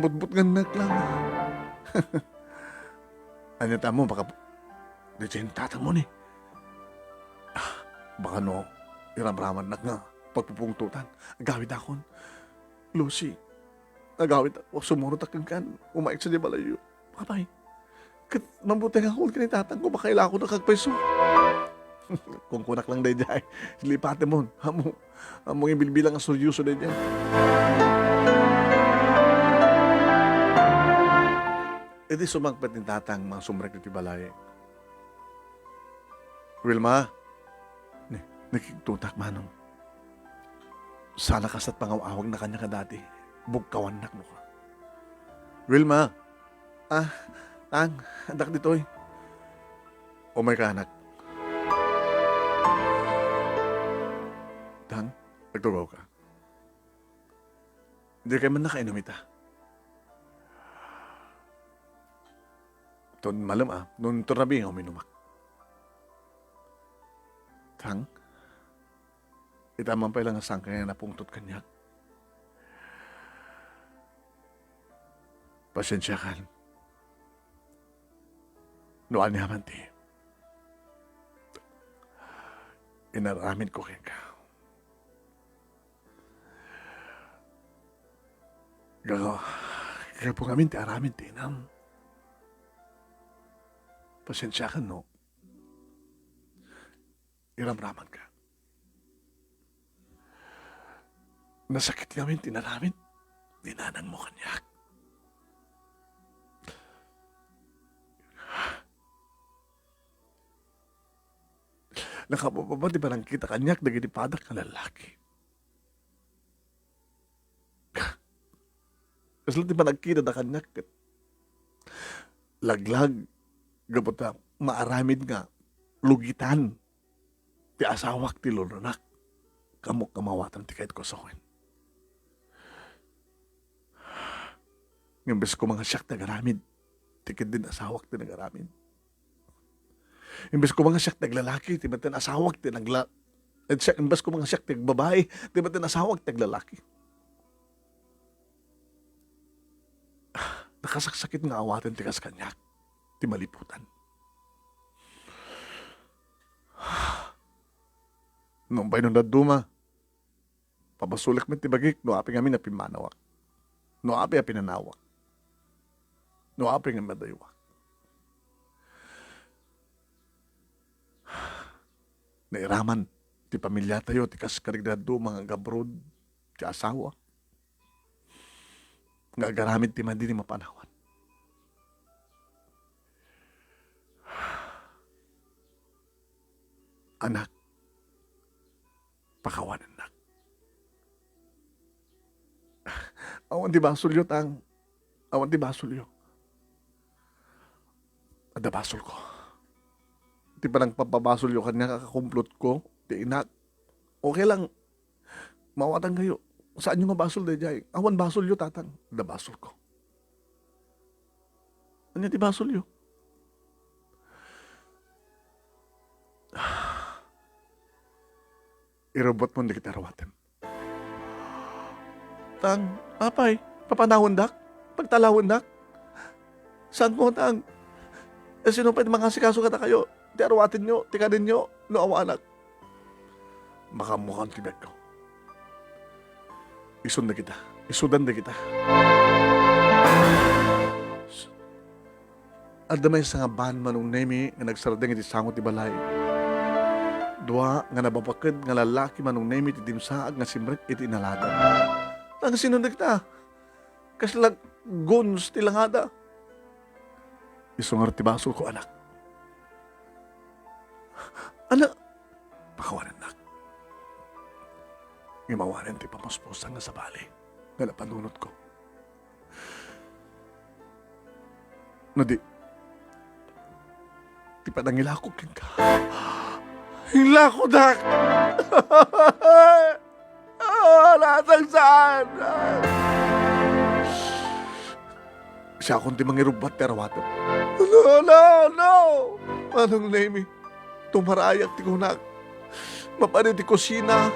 Butbutngannak lang. Ania ti ammom, baka, di tatangmo ni. Ah, baka no, iramramannak nga pagpupungtotan. Agawidakon. Lucy, agawid, sumurotak kenka, umayka sadiay balayyo. Apay, ket mabuti nga kung kini tatangko, baka ilakonak agpayso. Kunkunak lang daydiay, lipatemon, ammo, ammo nga bilbilang a seryoso daydiay. Idi sumangpet ni tatang, mga sumrek iti balay. Wilma, ni, nakigtotak, manong. Saan a kasat pangaw-awagna kaniak a dati. Bugkawannak no ka. Wilma! Ah, Tang, addak ditoy. Umayka, anak. Tang, agtugaw ka. Dikay man nakainum ita. Ton malem a, no inton rabii nga uminumak. Tang, ita man pay la nga sangkay nga napungtot kaniak. Pasiensiakan. No ania man ti inaramidko kenka. Gapu, gapu ngamin ti aramid ti inam. Pasiensiakan no iramramanka. Nasakit ngamin ti inaramid ni nanangmo kaniak. Nakabababa ti panangkita kaniak dagiti padak nga lallaki. Kasla ti panagkitana kaniak ket laglag, gapu ta maaramid nga lugitan ti asawak ti lulunak. Ammok nga maawatam ti kayatko a sawen. Ngem imbes koma nga siak ti agaramid, ti ketdin asawak ti nagaramid. Imbes koma nga siak ti aglalaki, ti met asawak ti nagla-, eh, siak, imbes koma nga siak ti agbabai, ti met asawak ti aglalaki. Nakasaksakit nga awaten ti kas kaniak, ti maliputan. Nupay no dadduma, pabasolek met ti bagik no apay ngamin a pimmanawak, no apay a pinanawak, no apay nga madaywak. Nairaman ti pamiliatayo ti kas kadagdaduma nga agabroad ti asawa nga agaramid ti madi ti mapanawan. Anak, pakawanennak. Awan ti basolyo, Tang. Awan ti basolyo. Adda basolko. Ti panangpapabasolyo kaniak a kakumplotko, ti inak. Okay lang. Maawatan kayo. Saanyo nga basol daydiay? Awan basolyo, Tatang. Adda basolko. Ania ti basolyo? Irubbot mo dagiti aruatem. Tang, apay, papanawendak? Pagtalawendak? Saanko, Tang. Eh, sino pay ti mangasikaso kadakayo? Ti aruatenyo, ti kaninyo, no awanak? Makaammokan ti biagko. Isun dagita. Isudan dagita. Adda maysa nga ban, Manong Nemi, nga nagsardeng iti sango ti balay. Dua nga nababaked nga lallaki, Manong Nemi, ti dimsaag nga simrek iti inalada. Nangsinon dagita? Kasla goons ti langada. Isu ngarud ti basolko, anak. Anak, pakawanennak. Ngem awanen ti pamuspusan nga sabali nga napanunotko. No di, ti panangilako kenka. Ilakodak! Ah, natang saan? Siakon ti mangirubbat ti arawatep. No, no, no! Manong Nemi, tumarayak ti kunak. Mapan iti kusina,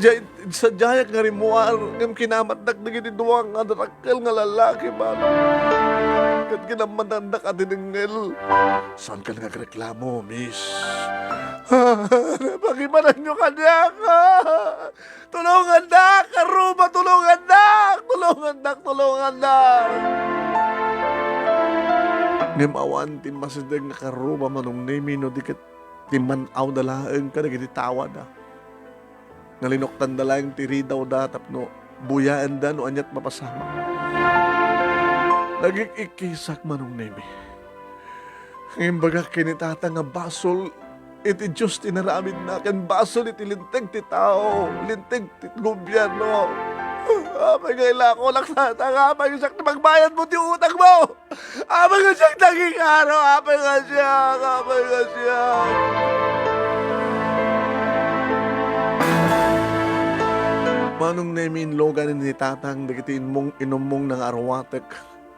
diay, sadiayak nga rimmuar, ngem kinamatdak dagiti dua nga dakkel nga lallaki, Manong. Ket kinammatandak a dinengngel. Saankan nga agreklamo, miss. Pakibananyo kaniak. Tulongandak, karruba, tulongandak! Tulongandak, tulongandak! Ngem awan ti masideg nga karruba, Manong Nemi, no di ket timman-awda laeng kadagiti tawada. Nga linoktanda laeng ti ridawda tapno buyaenda no aniat mapasamak. Nagik-ikkisak, Manong Nemi. Nga imbagak ken ni Tata nga basol iti Dios ti inaramidna, ken basol iti linteg ti tao, linteg ti gobierno. Apay nga ilakonak, Tata, nga apay nga siak ti magbayadmo ti utangmo? Apay nga siak naging aro? Apay nga siak? Apay nga siak? Manong Nemi, inlugan ni Tatang dagiti inmong-, inummongna nga arwatek.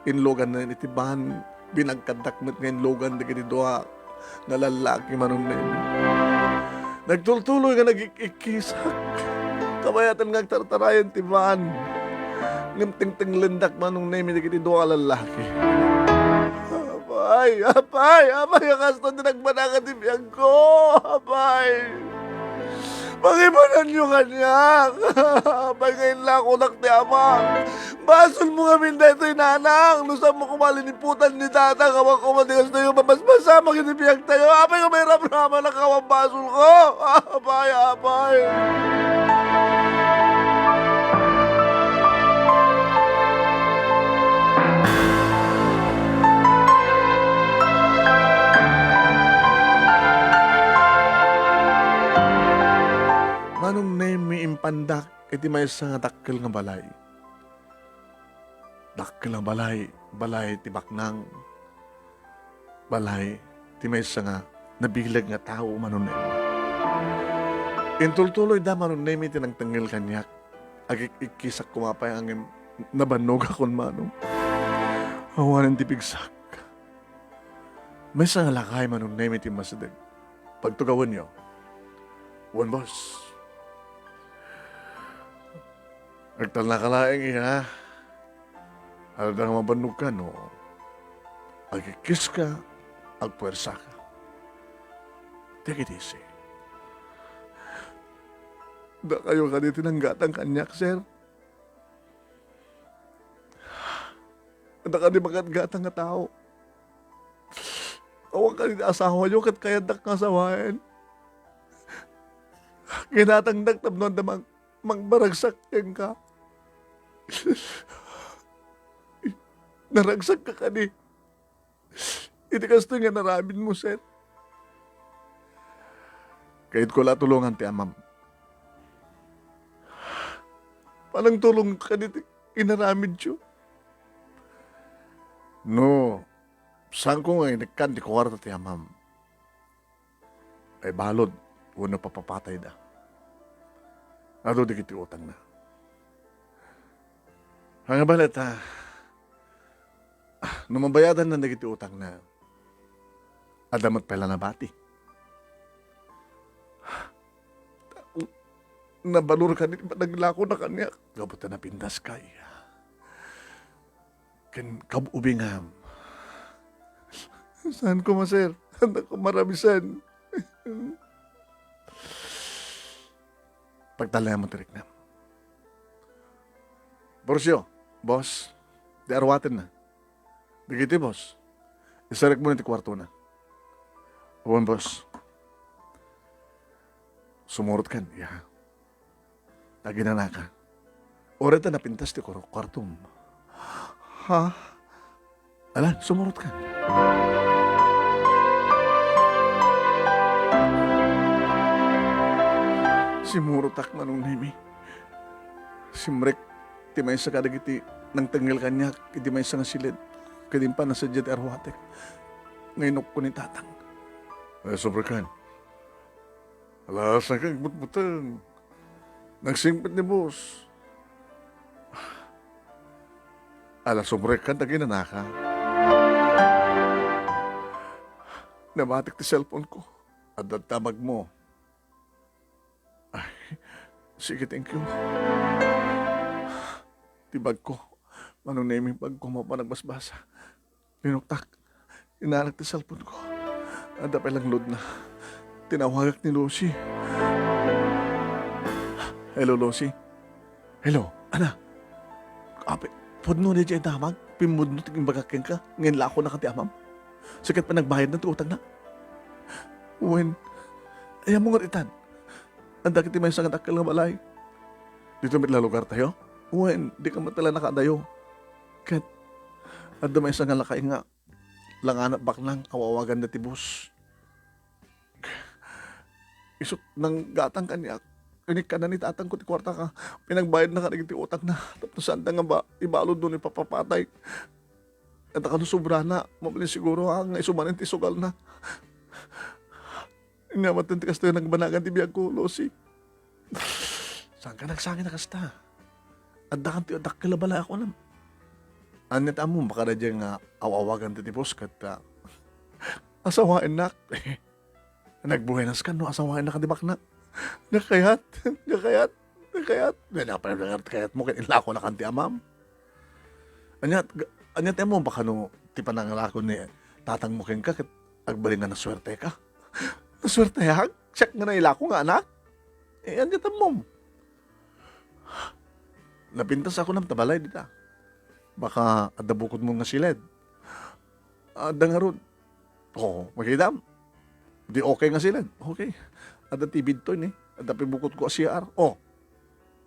Inluganna iti ban. Binagkaddak met nga inlugan dagiti dua nga lallaki, Manong Nemi. Nagtultuloy nga nagik-ikkisak. Kabayatan nga agtartarayan ti ban. Ngem tengtenglendak, Manong Nemi, dagiti dua nga lallaki. Apay, apay, apay, a kasta ti nagbanaka ti biagko. Apay. Pangibananyo kaniak. Apay nga ilakonak ti ama. Basolmo ngamin daytoy, nanang. No saanmo koma liniputan ni Tata, awan koma ti kastoy nga mapaspasamak iti biagtayo. Apay nga mairapnama, nakawan basolko. Apay, apay. Manong Nemi, impandak iti maysa nga dakkel nga balay. Dakkel nga balay, balay ti baknang, balay ti maysa nga nabileg nga tao, Manong Nemi. Intultuloyda, Manong Nemi, ti nangtengngel kaniak. Agik-ikkisak koma pay, ngem nabannogakon, Manong. Awanen ti pigsak. Maysa nga lakay, Manong Nemi, ti masideg. Pagtugawenyo. Wen, boss. Agtalnaka laeng, iya. Adda nga mabannogka no agikkiska, agpuersaka. Dagiti si. Dakayo kadi ti nanggatang kaniak, sir? Adda kadi magatgatang nga tao? Awan kadi ti asawayo ket kayatdak nga asawaen? Ginatangdak tapno adda mang-, mangbaragsak kenka. Naragsakka kadi iti kastoy nga inaramidmo, sir? Kayatko la a tulongan ti amam. Panangtulong kadi ti inaramidyo? No, saanko nga inikkan ti kuarta ti amam, ay balud wenno papapatayda. Adu dagiti utangna. Nga balet, ah, ah, no mabayadanna dagiti utangna, adda met pay la nabati. Nabalur kadi ti panangilakona kaniak. Gapu ta napintaska, iya. Ken kab-ubingam. Saan koma, sir? Saan koma ramisen? Pagtalnayanmo ti riknam. Porcio, boss, ti aruatenna. Dagiti, boss, isarek mo iti kuartona. Wen, boss. Sumurot kan, ya. Aginanaka. Uray ta napintas ti kuro-, kuartom. Ha? Ala, sumurot kan. Simurotak, Manong Nemi. Simrek ti maysa kadagiti nangtengngel kaniak iti maysa nga siled ket impan a sadiay ti aruatek nga inukko ni Tatang. Ay, sumrek kan. Ala, saan ka nagbutbuteng? Nagsingpet ni boss. Ala, sumrek kan, aginanaka. Nabatek ti cellphone ko. Adda damagmo. Ay, sige, thank you. Ti bagko. Manong Nemi, bagko, mapan agbasbasa. Linuktak. Inalak ti cellphone ko. Adda pay lang load na. Tinawagak ni Lucy. Hello, Lucy. Hello, ana. Ape, pudno ni jay damag. Pimmudno ti imbagak kenka. Ngem lakonaka ti amam. Sikat pa nagbayad na ti utang na. Wen, ayam mo nga itan. Adda kiti maysa nga dakkel nga balay. Dito met la lugar tayo? Wen, di ka matala nakadayo. Ket, adda maysa nga lakay nga langanat baknang aw-awagan da ti bus. Isut' nanggatang kaniak. Inikkan na ni tatang ko ti kuarta ka. Pinagbayad na kadagiti utang na. Tapno saan da nga ba, ibalud no ipapapatay. Ata kano sobrana, mabalin siguro, ha, nga isumanen ti sugal na. Ania met ti kasta nagbanagan ti biag ko, Lucy. Saan ka nagsangit a kasta? Adda kan ti dakkel a balay a kunam. Ania ti ammom, baka daydiay nga aw-awagan ti tipos ket, ah, asawaennak. Nagbuenas kan no asawaennak a di baknak. Nakayat, nakayat, nakayat. Napay kayat mo ket inlako na kan ti amam. Ania, ania ti ammom, baka no ti pananglako ni tatang mo kenka ket agbalin nga nasuerteka. Nasuerteak? Siak nga nailako nga anak? Eh, ania ti ammom? Napintas a kunam ta balay dita. Baka adda bukodmo nga siled. Adda ngarud. Oo, makitam. Di okay nga siled. Okay. Adda ti bidtoy ni. Adda pay bukodko a C R. Oh.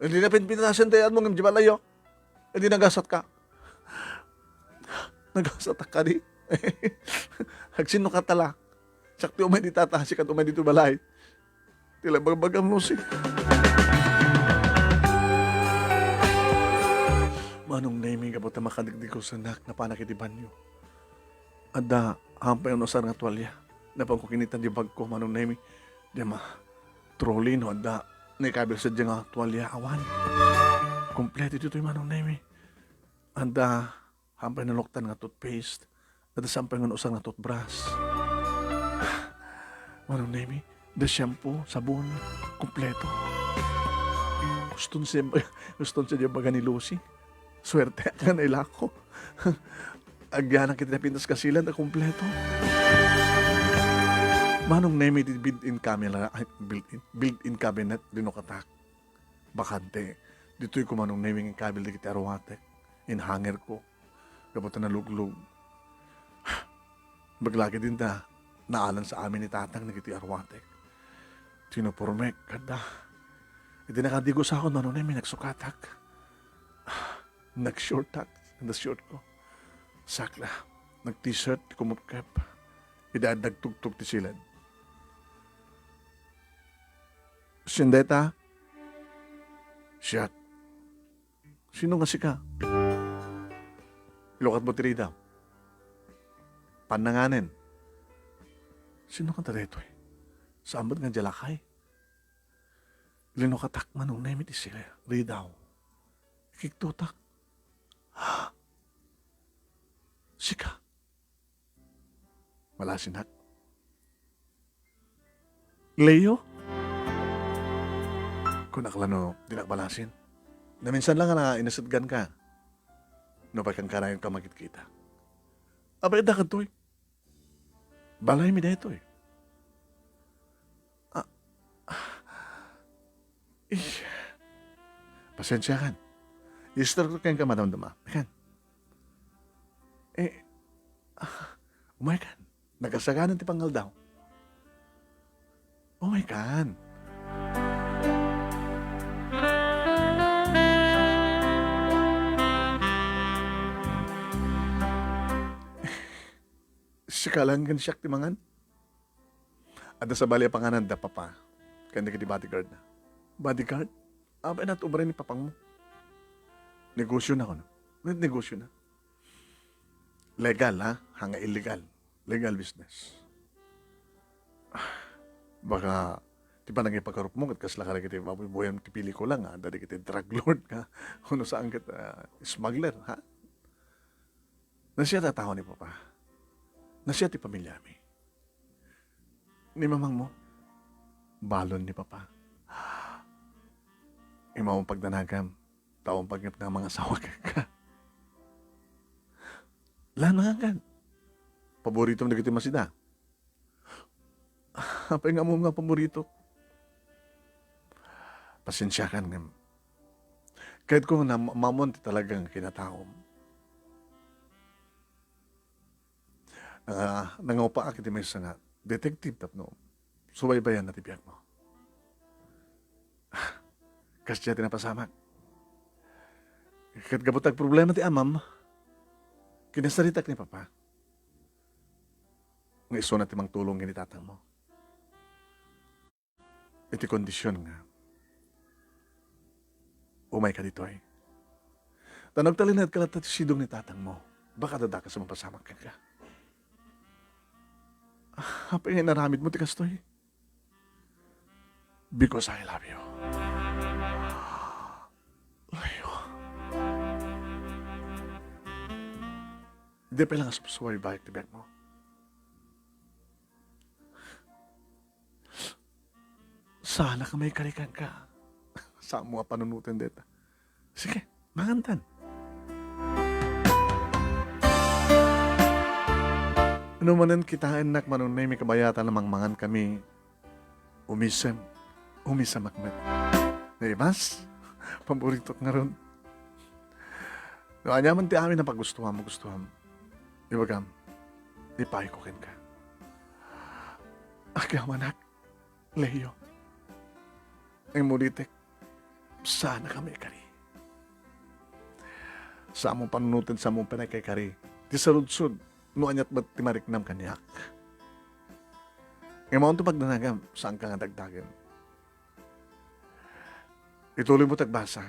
Edi napinpintasen ti ammom ngem di balayo. Edi nagasatka. Nagasatak kadi. Agsinno ka tala. Siak ti umay di tata, sika ti umay ditoy balay. Ti la bagbagam, Lucy. Manong Nemi, gapu ta makadikdikusanak, napanak iti banyo. Adda, ampay unusar nga tualya. Napanko kinita di bagko, Manong Nemi. Di ma, trolley no adda, naikabil sadiay nga tualya, awan. Kompleto ditoy, Manong Nemi. Adda, ampay naluktan nga toothpaste. Adda saan pay nga nausar nga toothbrush. Manong Nemi, adda shampoo, sabon, kompleto. Guston siya, guston siya di baga ni Lucy. Suerteak nga nailako. Agyanak iti napintas nga siled a kompleto. Manong Nemi, ti built-in camera, ay, built-in, built-in cabinet, linukatak. Bakante. Ditoy ko, Manong Nemi, nga inkabil dagiti aruatek. Inhanger ko. Gapu ta naluglog. Baglagi dinta, naalan sa amin ni tatang dagiti aruatek. Ti uniformek, adda. Iti nakadigusaon, Manong Nemi, nagsukatak. Nag-shortak, nag-short ko. Sakla, nag-t-shirt, kumupkep. Ida nagtugtog ti siled. Sindeta? Siak. Sino nga sika? Ilukatmo ti ridaw. Pannanganen. Sino nga daytoy? Saan met nga diay lakay? Linukatak, Manong Nemi, ti sila ridaw. Ikiktotak. Sika. Malasinak. Leo? Kunak la no, dinak malasin. Naminsan lang nga inasedgan ka. No, pay kan kanayon ka makit-kita. Apay, adda kadtoy. Balaymi daytoy. Ah, ah, ish. Pasensiakan. Istorya kenka, madamdama. Kan. Eh, ah, umay kan. Nagasaganan ti pangaldaw. Umay kan. Sika lang ken siak ti mangan? Adda sabali a panganan da papa ken dagiti bodyguard na. Bodyguard? Apay, nat ubra ni papangmo? Negosyo na kuno. Nat negosyo na. Legal, ha? Ha nga illegal. Legal business. Ah, baka ti panangipagarup mo ket kasla kadagiti baboy-boyan ti pelikula nga adda dagiti drug lord nga, uno saan ket, ah, smuggler, ha? Nasia ti tawen ni papa. Nasia ti pamilyami. Ni mamangmo, balon ni papa. Immawon pagdanagam, ta awan pagngepna a mangasawa kenka. Lanangan kan. Paboritom dagiti masida. Apay nga ammom nga paboritok? Pasensiakan ngem. Kayatko nga nam-, maammoan ti talaga nga kinataom. Nanga-, nangupaak iti maysa nga detective tapno subaybayanna ti biagmo. Kasdiay ti napasamak. Ket gapu ta agproblema ti amam, kinasaritak ni papa nga isuna ti mangtulong ken ni tatangmo. Iti kondision nga umayka ditoy. Ta no agtalinaedka latta ti sidong ni tatangmo, baka adda dakes a mapasamak kenka. Ah, apay nga inaramidmo ti kastoy? Because I love you. Leo. Di pay lang a subaybayak ti biagmo. Saanak a maikari kenka. Saanmo a panunoten dayta. Sige, mangantan. No manen kitaennak, Manong Nemi, kabayatan a mangmangan kami, umisem, umisemak met. Naimas, paboritok ngarud. No aniaman ti amin a pagustuam, gustuam, ibagam, ipayko kenka. Agyamanak, Leo. Immolitek, saanak a maikari. Saanmo panunoten, saanmo panagkaikari ti saludsod no aniat met ti mariknam kaniak. Immawon ti pagdanagam, saanka nga dagdagen. Ituloymo ti agbasa.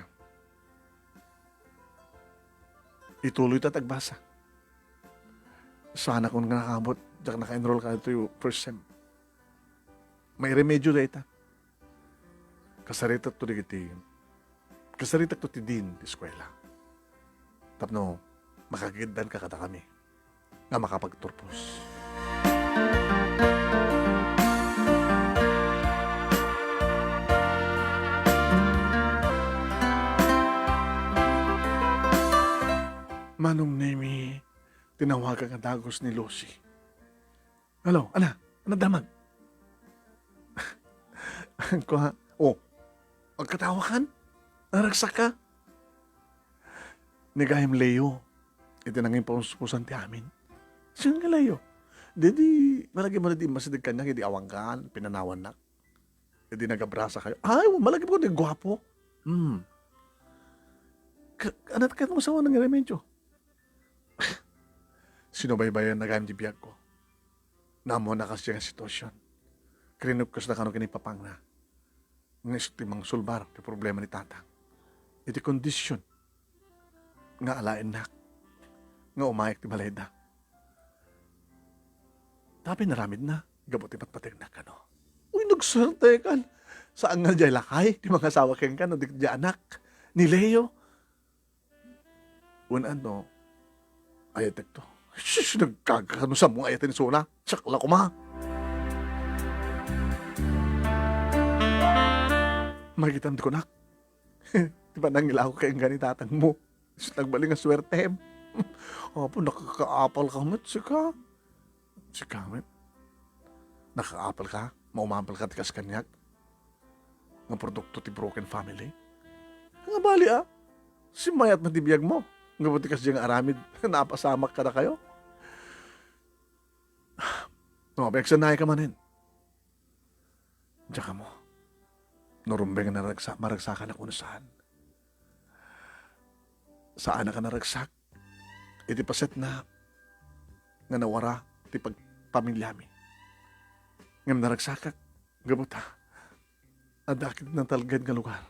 Ituloyta ti agbasa. Saanakon nga nakaabot, diak naka-enroll kaditoy first sem. Mairemedio dayta. Kasaritakto dagiti, kasaritakto ti dean ti eskuela. Tapno makagiddanka kadakami nga makapagturpos. Manong Nemi, tinawagan nga dagus ni Lucy. Hello, ana, ana damag. Kua, oh, agkatawakan? Naragsak ka? Ni gayam Leo, iti nangipuspusan ti amin. Sino nga Leo? Di, di, malagip mo na di masideg kaniak, di awan kan, pinanawannak. Di nagabrasa kayo. Ay, malagip ko, di guwapo. Hmm. Ka-, anat ka mo sa unang remedyo? Sinubaybayan na gayam di biag ko. Namo na kasi nga sitwasyon. Krinukos na kano kinipapang na. Nga isu ti mangsulbar ti problema ni tatang. Iti kondisyon nga alaennak nga umayek ti balayda. Tapay naramid na, gapu ti patpategnak kano. Uy, nagsuertekan! Saan nga diay lakay, ti mangasawa kenka, no di diay anak ni Leo. Wen-an no, ayatek to. Sus, nagkagakano sa mong ayat ni Sona. Sakla kuma. Magitan di kunak. Ti panangilako kay nga ni tatang mo. Sus, nagbali nga suertem. Apo, nakakaapal ka met, sika. Sika met. Nakaapal ka? Maumapal ka ti kas kaniak? Nga produkto ti broken family? Nga bali, ah? Simmayat met ti biagmo. Gapu ti kasdiay nga aramid, napasamak kadakayo. No, pagsannayan ka manen. Diak ammo no rumbeng a naragsa-, maragsakanak wenno saan. Saanak a naragsak iti pasetna nga nawara ti pagpamiliami. Ngem naragsakak gapu ta adda ket natalged nga lugar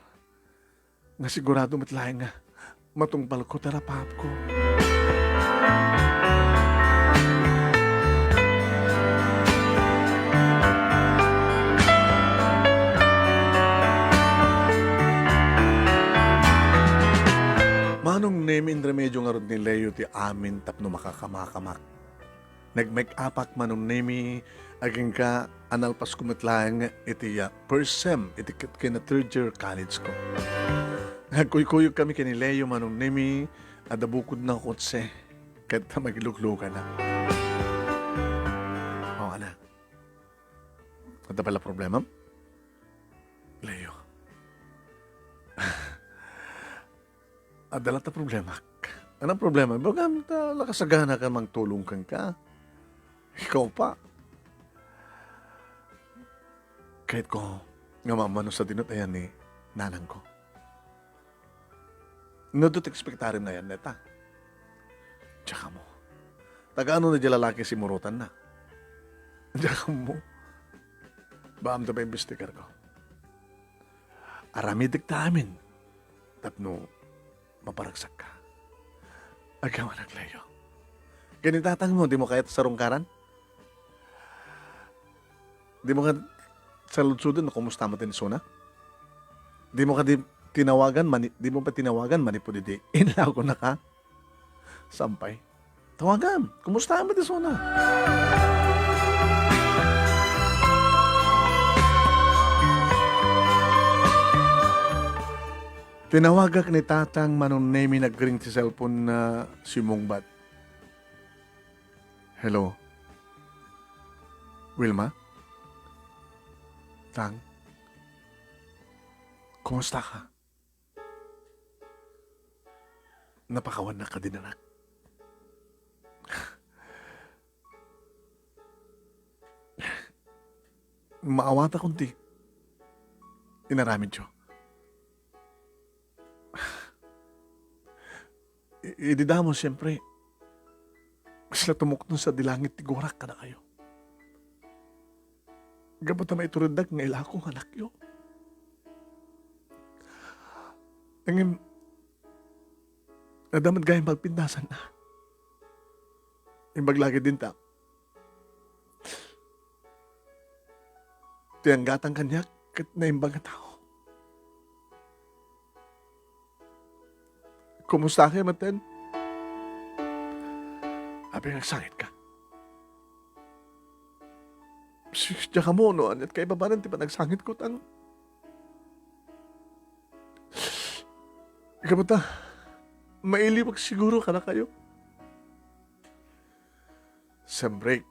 nga sigurado met laeng nga matungpalko ti napaapko. Manong Nemi, inremedio ngarud ni Leo ti amin tapno makakamakamak. Nagmake-upak, Manong Nemi, agingga a nalpasko met laeng iti, ah, first sem iti ket-, ken a third year college ko. Nagkuykuyog kami ken ni Leo, Manong Nemi, adda bukodna a kotse, ket maglugluganak. O, anak. Adda pay la problemam? Leo. Adda latta problemak. Ania problema? Ibagam ta nakasagana ka mangtulong kenka. Ikaw pa. Kayatko nga maammo no sadino ti ayan ni nanangko. No, do ti ekspektarem nga ayan neta. Diak ammo. Taga-ano na di lalaki simurutanna? Diak ammo. Baam ta paimbestigarko. Aramidek ta amin tapno maparagsakka. Agyaman, Leo. Ken ni tatangmo, dimo kayat sarungkaran? Dimo kadi saludsoden no kumusta met ti isuna? Dimo kadi tinawagan mani-, dimo pay tinawagan manipud idi inlawko naka? Saan pay. Tawagam. Kumusta met ti isuna? Tinawagak ni Tatang, Manong Nemi, nagring ti cellphone na simungbat. Hello? Wilma? Tang? Kumusta ka? Napakawannak kadin, anak. Maawatakon ti inaramidyo. I-, idi damo, siempre, kasla tumuknong sadi langit ti gurak kadakayo. Gapu ta maitureddak nga ilako nga anakyo. Ngem, adda met gayam pagpintasanna. Imbag la ket dinta, ti anggatang kaniak ket naimbag a tao. Kumusta ka met? Apay nga agsangitka? Sus, diak ammo no aniat kaibabanan ti panagsangitko, Tang. Gapu ta mailiwak siguro kadakayo. Sem break.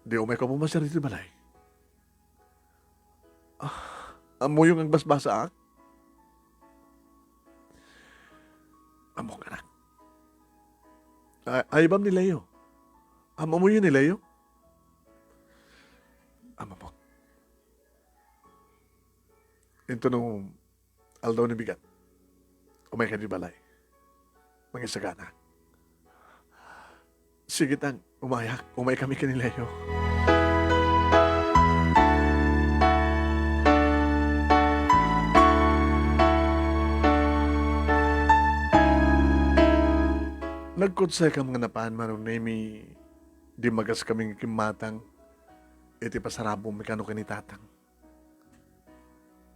Di umayko a pumasar iti balay. Ah, ammoyo nga agbasbasaak? Ammok, anak. A-, aybam ni Leo. Ammoyo ni Leo? Ammok. Intono aldaw ni bigat. Umayka iti balay. Mangisagana. Sige, Tang, umayak. Umaykami ken ni Leo. Nagkotsekam nga napan, Manong Nemi, dimmagas kami nga kimmatang iti pasarabongmi kano ken ni Tatang.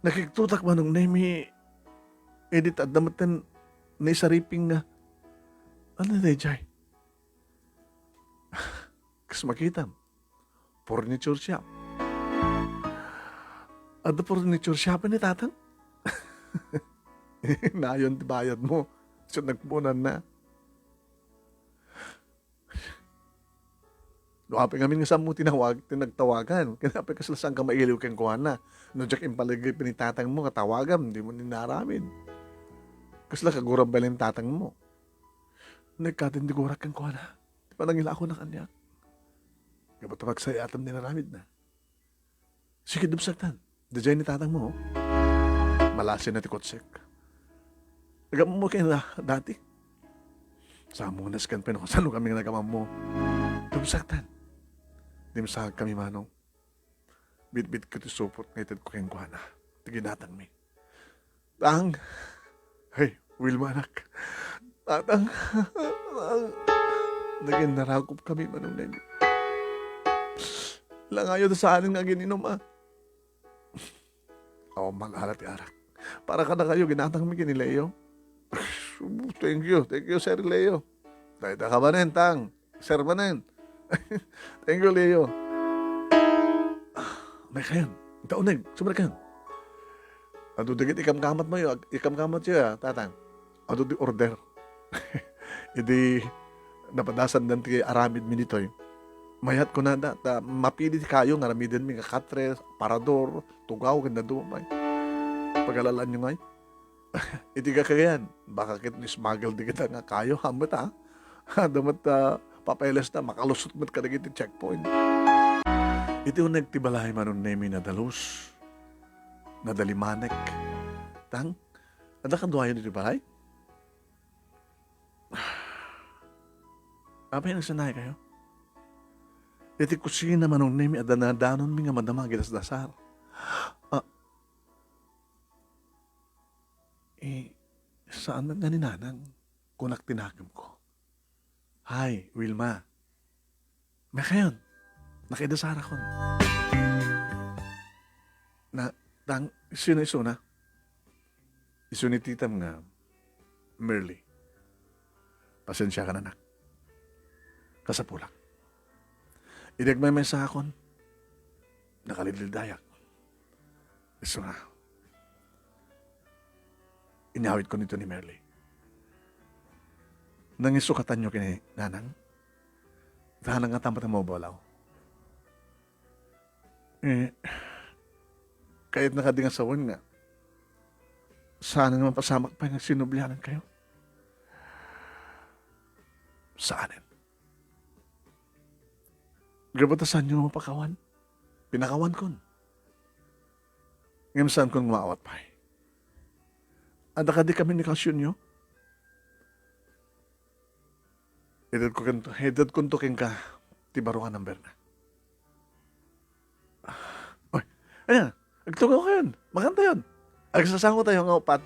Nakigtotak, Manong Nemi, idi ta adda metten naisariping nga, ano daydiay? Kas makitam, furniture shop. Adda furniture shop ni Tatang? Nayon ti bayadmo. So, nagpunan na. No, apay ngamin nga saanmo tinawag, ti nagtawagan. Ken apay kasla saanka mailiw kenkuana. No diak impalagip ni tatangmo nga tawagam, dimo ni naaramid. Kasla kagurab baylay ni tatangmo. Nagkatin ti gurak kenkuana. Ti panangilako na kaniak. Gapu ta pagsayaatan ti inaramidna. Sige, dumsaktan. Daydiay ni tatangmo, oh. Malasin na ti kutsek. Nagammok ken da-, dati. Samonas ken pay no kasano kami nga nagamammo. Dumsaktan. Dimsakami, Manong. Bitbitko ti supot nga itedko kenkuana. Ti ginatangmi. Tang. Hey, Wilma, anak. Tatang. Tang. Naging narakop kami, Manong Nemi. Langayo ta saanen nga agin-inom, ah. Awan man ala ti arak. Para kadakayo, ginatangmi ken ni Leo. Thank you, thank you, Sir Leo. Dayta ka manen, Tang. Sir manen. Thank you, Leo. Ah, may kayan. Ita uneg, sumrek kayan. Adu dagiti ikamkamatmo, ag-, ikamkamatyo, ah, tatang. Adu ti order. Idi napadasan dan ti aramid mi ditoy. Mayat kunada, ta mapili ti kayo nga aramidenmi nga katre, parador, tugaw, ken dadduma pay. Pagalalaan nyo ngay. Iti kakayan, baka ket ni-smuggle di kita nga kayo, hamet, ha? Adu met, ah, papeles na, makalusot met kadagiti checkpoint. Iti uneg ti balay, Manong Nemi, nadalus, nadalimanek. Tang, adda kaduayon iti balay? Apay, nagsanay kayo? Iti kusina, Manong Nemi, adda nadanonmi nga madama, gidasdasar. Ah, Eh, saan nga ni Nanang? Kunak ti nakemko. Hay, Wilma. Makayon. Nakaidasarakon. Na, tang, sino isuna? Isu ni titam nga Merly. Pasensiakan, anak. Kasapulak. Idi agmaymaysaakon, nakalidlidayak. Isu nga, inyawidkon ditoy ni Merly. Nangisukatanyo ken ni Nanang? Nanang nga tamatan mo balaw. Eh, kayatna kadi nga sawen nga saan nga mapasamak pay nga agsinublianan kayo? Saanen. Gapu ta saanyo mapakawan? Pinakawankon. Ngem saankon nga maawat pay. Adda kadi kami ni kasyonyo? Itedko ken-, itedkonto kenka ti baro nga number na. Oy, ayan, agtungaw kayon. Makantayon. Agsasango tayo nga upat.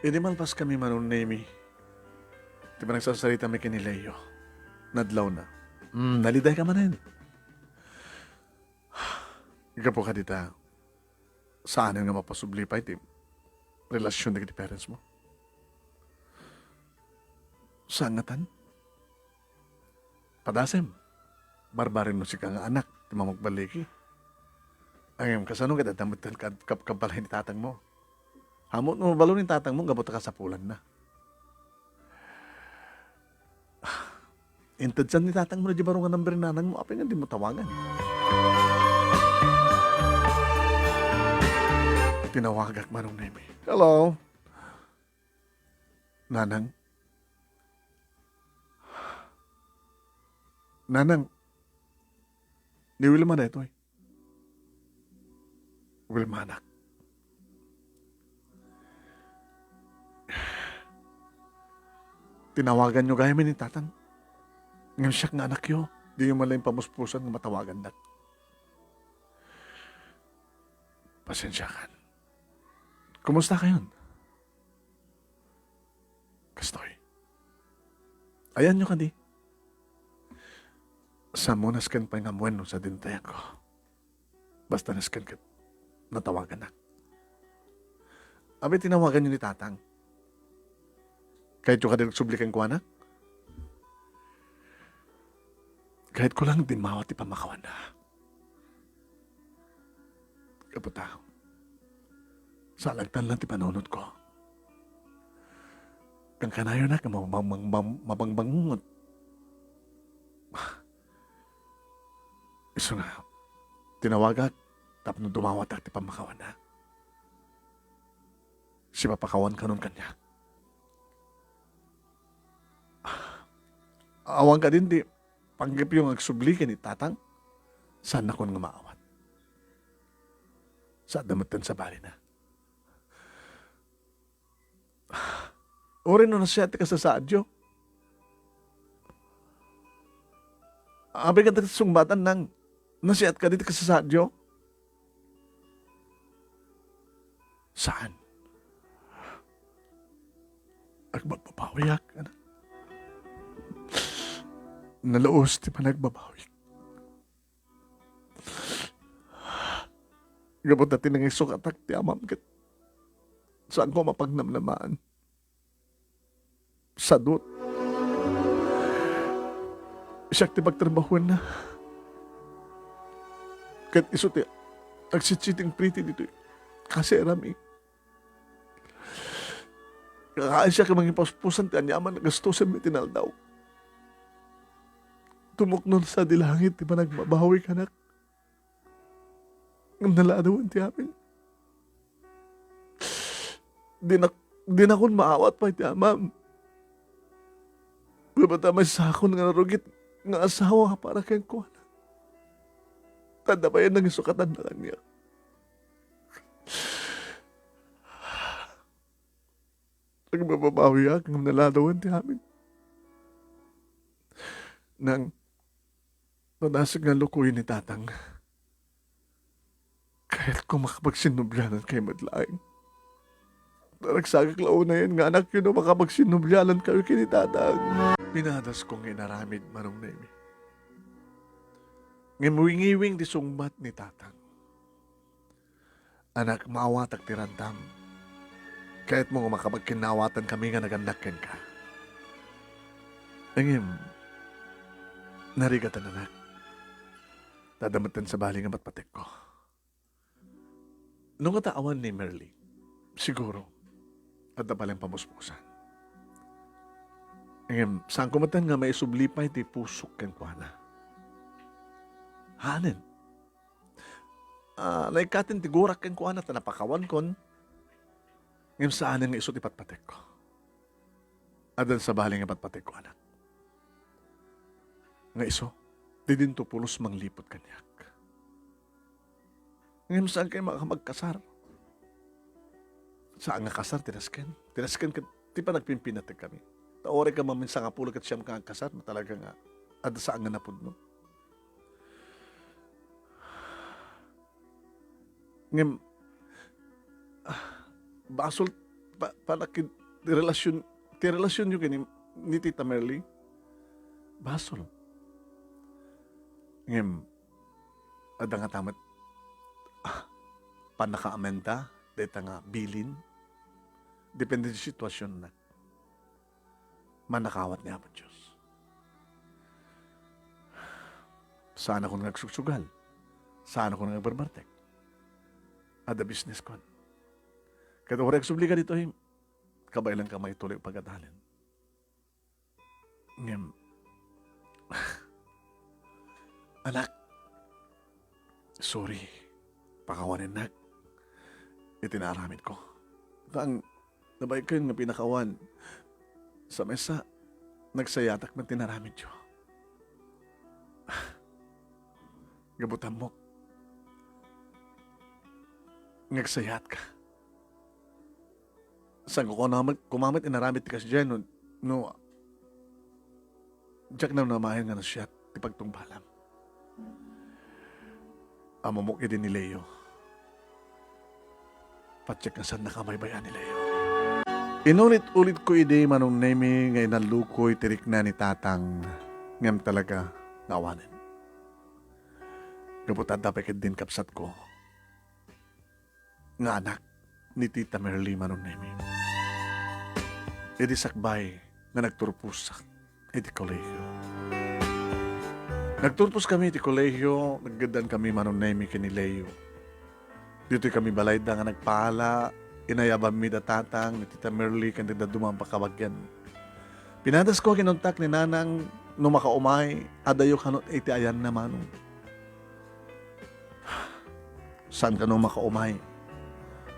Idi malpas kami, Manong Nemi, ti panagsasaritami ken ni Leo, nadlaw na. Hmm, naliday ka manen. Gapu kadita, saanen nga mapasubli pay ti relasyon dagiti parents mo? Sangatan? Padasem, barbarem no sika nga anak ti mamagbaliki. Ngem kasano ket adda met kab-, kab-, kabbalay ni tatang mo? Ammom no balo ni tatang mo, gapu ta kasapulan na. Inted sian ni tatang mo na di baro nga number ni nanang mo, apay nga di mo tawagan? Tinawagak, Manong Nemi. Hello? Nanang? Nanang, ni Wilma daytoy. Wilma, anak. Tinawaganyo gayam ni tatang. Ngem siak nga anakyo, diyo man laeng pamuspusan nga matawagannak. Pasensiakan. Kumusta kayon? Kastoy. Ayanyo kadi? Samonas ken pay nga ammoen no sadin ti ayanko. Basta nasken ket natawagannak. Apay tinawaganyo ni tatang? Kayatyo kadi agsubli kenkuana? Kayatko lang dimmawa ti pammakawanna. Gapu ta, salagtan lang ti panunotko. Kankanayonak nga mabang-, mabang-, mabangbangungot. Isu nga, tinawagak, tapno dumawatak ti pammakawanna. Sipapakawan kanon kaniak. Awan kadin ti panggepyo nga agsubli ken ni Tatang? Saannakon nga maawat. Sa adda metten sabalina. Uray no nasiat ti kasasaadyo. Apay kadi ti sungbatan nang nasiat kadi ti kasasaadyo? Saan. Agbababawiak, anak. Naluos ti panagbabawik. Gapu ta ti nangisukatak ti amam ket saanko mapagnamnamaan. Sadut. Siak ti pagtrabahuenna. Ket isu ti agsitsitsing pretty ditoy kasirami. Kakaasiak a mangipuspusan ti aniaman a gastusen mi ti naldaw. Tumuknona sadi langit ti panagbabawi kanak. Ngem naladawen ti amin. Dinak, dinakon maawat pay ti amam. Gapu ta maysakon nga narugit nga asawa para kenkuana. Ta adda pay nangisukatanna kaniak. Agbababawiak ngem naladawen ti amin. Nang nadasig nga lukoyen ni Tatang, kayatko makapagsinnublianan kayo met laeng. Ta nagsagak la unayen nga anakyo no makapagsinnublianan kayo ken ni Tatang. Pinadasko nga inaramid, Manong Nemi. Ngem wingiwing ti sungbat ni Tatang. Anak, maawatak ti rantam. Kayatmo nga makapagkinnaawatan kami nga nagannak kenka. Ngem, narigatan, anak. Ta adda metten sabali nga patpatekko. No ngata awan ni Merly, siguro, adda pay laeng pamuspusan. Ngem, saanko metten nga maisubli pay ti pusok kenkuana. Haanen. Ah, naikkaten ti gurak kenkuana ta napakawankon, ngem saanen nga isu ti patpatekko. Addan sabali nga patpatekko, anak. Nga isu, ti dinto pulos mangliput kaniak. Ngem saan kayo maka-, magkasar? Saan nga kasar ti nasken? Ti nasken ket ti panagpimpinateg kami. Ta uray ka mamin sangapulo ket siam ka agkasar, no talaga nga adda saan nga napudno. Ngem, ah, basol pa, panakid-, ti relasyon, ti relasyonyo ken ni, ni Tita Merly, basol. Ngem, adda ngata met, ah, pannakaamenda dayta nga bilin. Depende ti situasionna. Mannakaawat ni Apo Dios. Saanakon nga agsugsugal. Saanakon nga agbarbartek. Adda business kon. Ket uray agsubli ka ditoy, kabaelan ka maituloy pagadalen. Ngem, anak, sorry. Pakawanennak iti naaramidko. Ngta, nabayagen nga pinakawan, sa maysa, nagsayatak met ti naramidyo. Gapu ta ammok nga agsayaatka. Saan ko koma met, koma met inaramid ti kasdiay no, no, diak namnamaen nga nasiat ti pagtungpalam. Ammomok idi ni Leo. Patiek nga saannaka a baybay-an ni Leo. Inulit-ulitko idi, Manong Nemi, nga inallukoy ti rikna ni Tatang, ngem talaga nga awanen. Gapu ta adda pay ketdin kabsatko nga anak ni Tita Merly, Manong Nemi. Idi sakbay nga nagturposak iti kolehiyo. Nagturpos kami iti kolehiyo, naggeddaan kami, Manong Nemi, ken ni Leo. Ditoy kami balayda nga nagpaala, inayabanmi da Tatang ni Tita Merly ken dagdaduma a pakabagian. Pinadasko a kinuntak ni Nanang no makaumay, adayo kano iti ayanna, Manong. saan kano makaumay.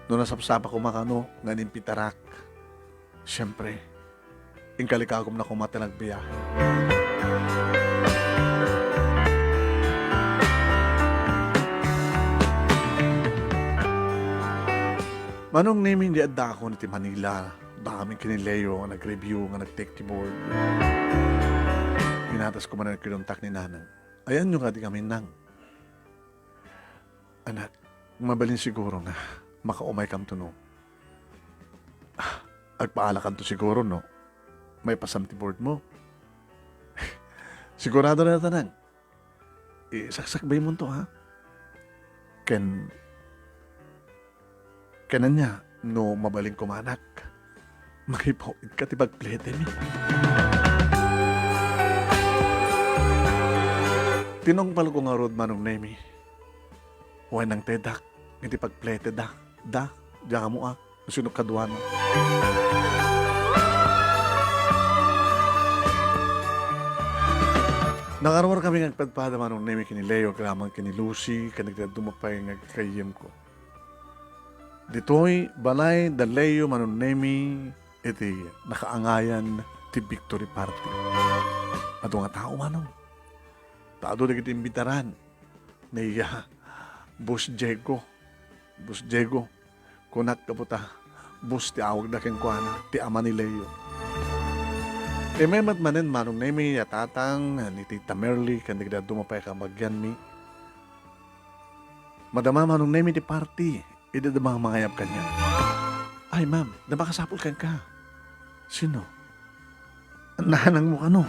No nasapsapa koma kano nga inimbitarak, siempre, inkalikagumna koma ti nagbiahe. Manong Nemi, idi addaakon iti Manila, daamin ken ni Leo nga nag-review, nga nag-take ti board. Pinatas ko manen kinuntak ni Nanang. Ayanyo kadi kami, Nang? Anak, mabalin siguro nga makaumaykamto no. Ah, agpaalakanto siguro no maipasam ti board mo. Sigurado na tanan. Isaksakbaymonto, ha? Ken, ken ania, no mabalin koma, anak, mangipawidka ti pagpletemi. Tinungpalko ngarud, Manong Nemi. Wen nangtedak iti pagpleteda, da, di amo a, no sino kaduana. Nangaruar kami nga agpadpada, Manong Nemi, ken ni Leo, agraman ken ni Lucy, ken dagiti dadduma pay nga aggayyemko. Ditoy balay da Leo, Manong Nemi, iti nakaangayan ti victory party. Adu nga tao, Manong. Ta adu dagiti imbitaran. Ni, ah, Boss Diego. Boss Diego. Kunak gapu ta Boss ti awagda kenkuana, ti ama ni Leo. Immay met manen, Manong Nemi, a tatang ni Tita Merly ken dagiti dadduma pay a kabagianmi. Madama, Manong Nemi, ti party. Idi adda mangayab kaniak. Ay, ma'am, da makasapul kenka. Sino? Nanangmo kano?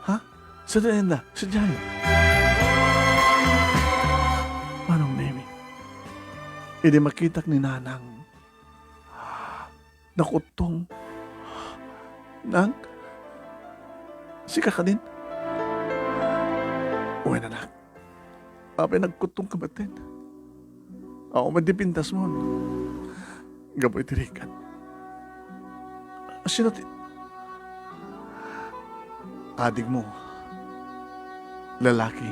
Ha? Sadiay anda? Sadiay? Manong Nemi, idi makitak ni Nanang, nakuttong. Nang, sika kadin? Wen, anak. Apay nagkuttong ka met? Awan met ti pintasmon gapu iti rigat. Sino ti adingmo? Lalaki.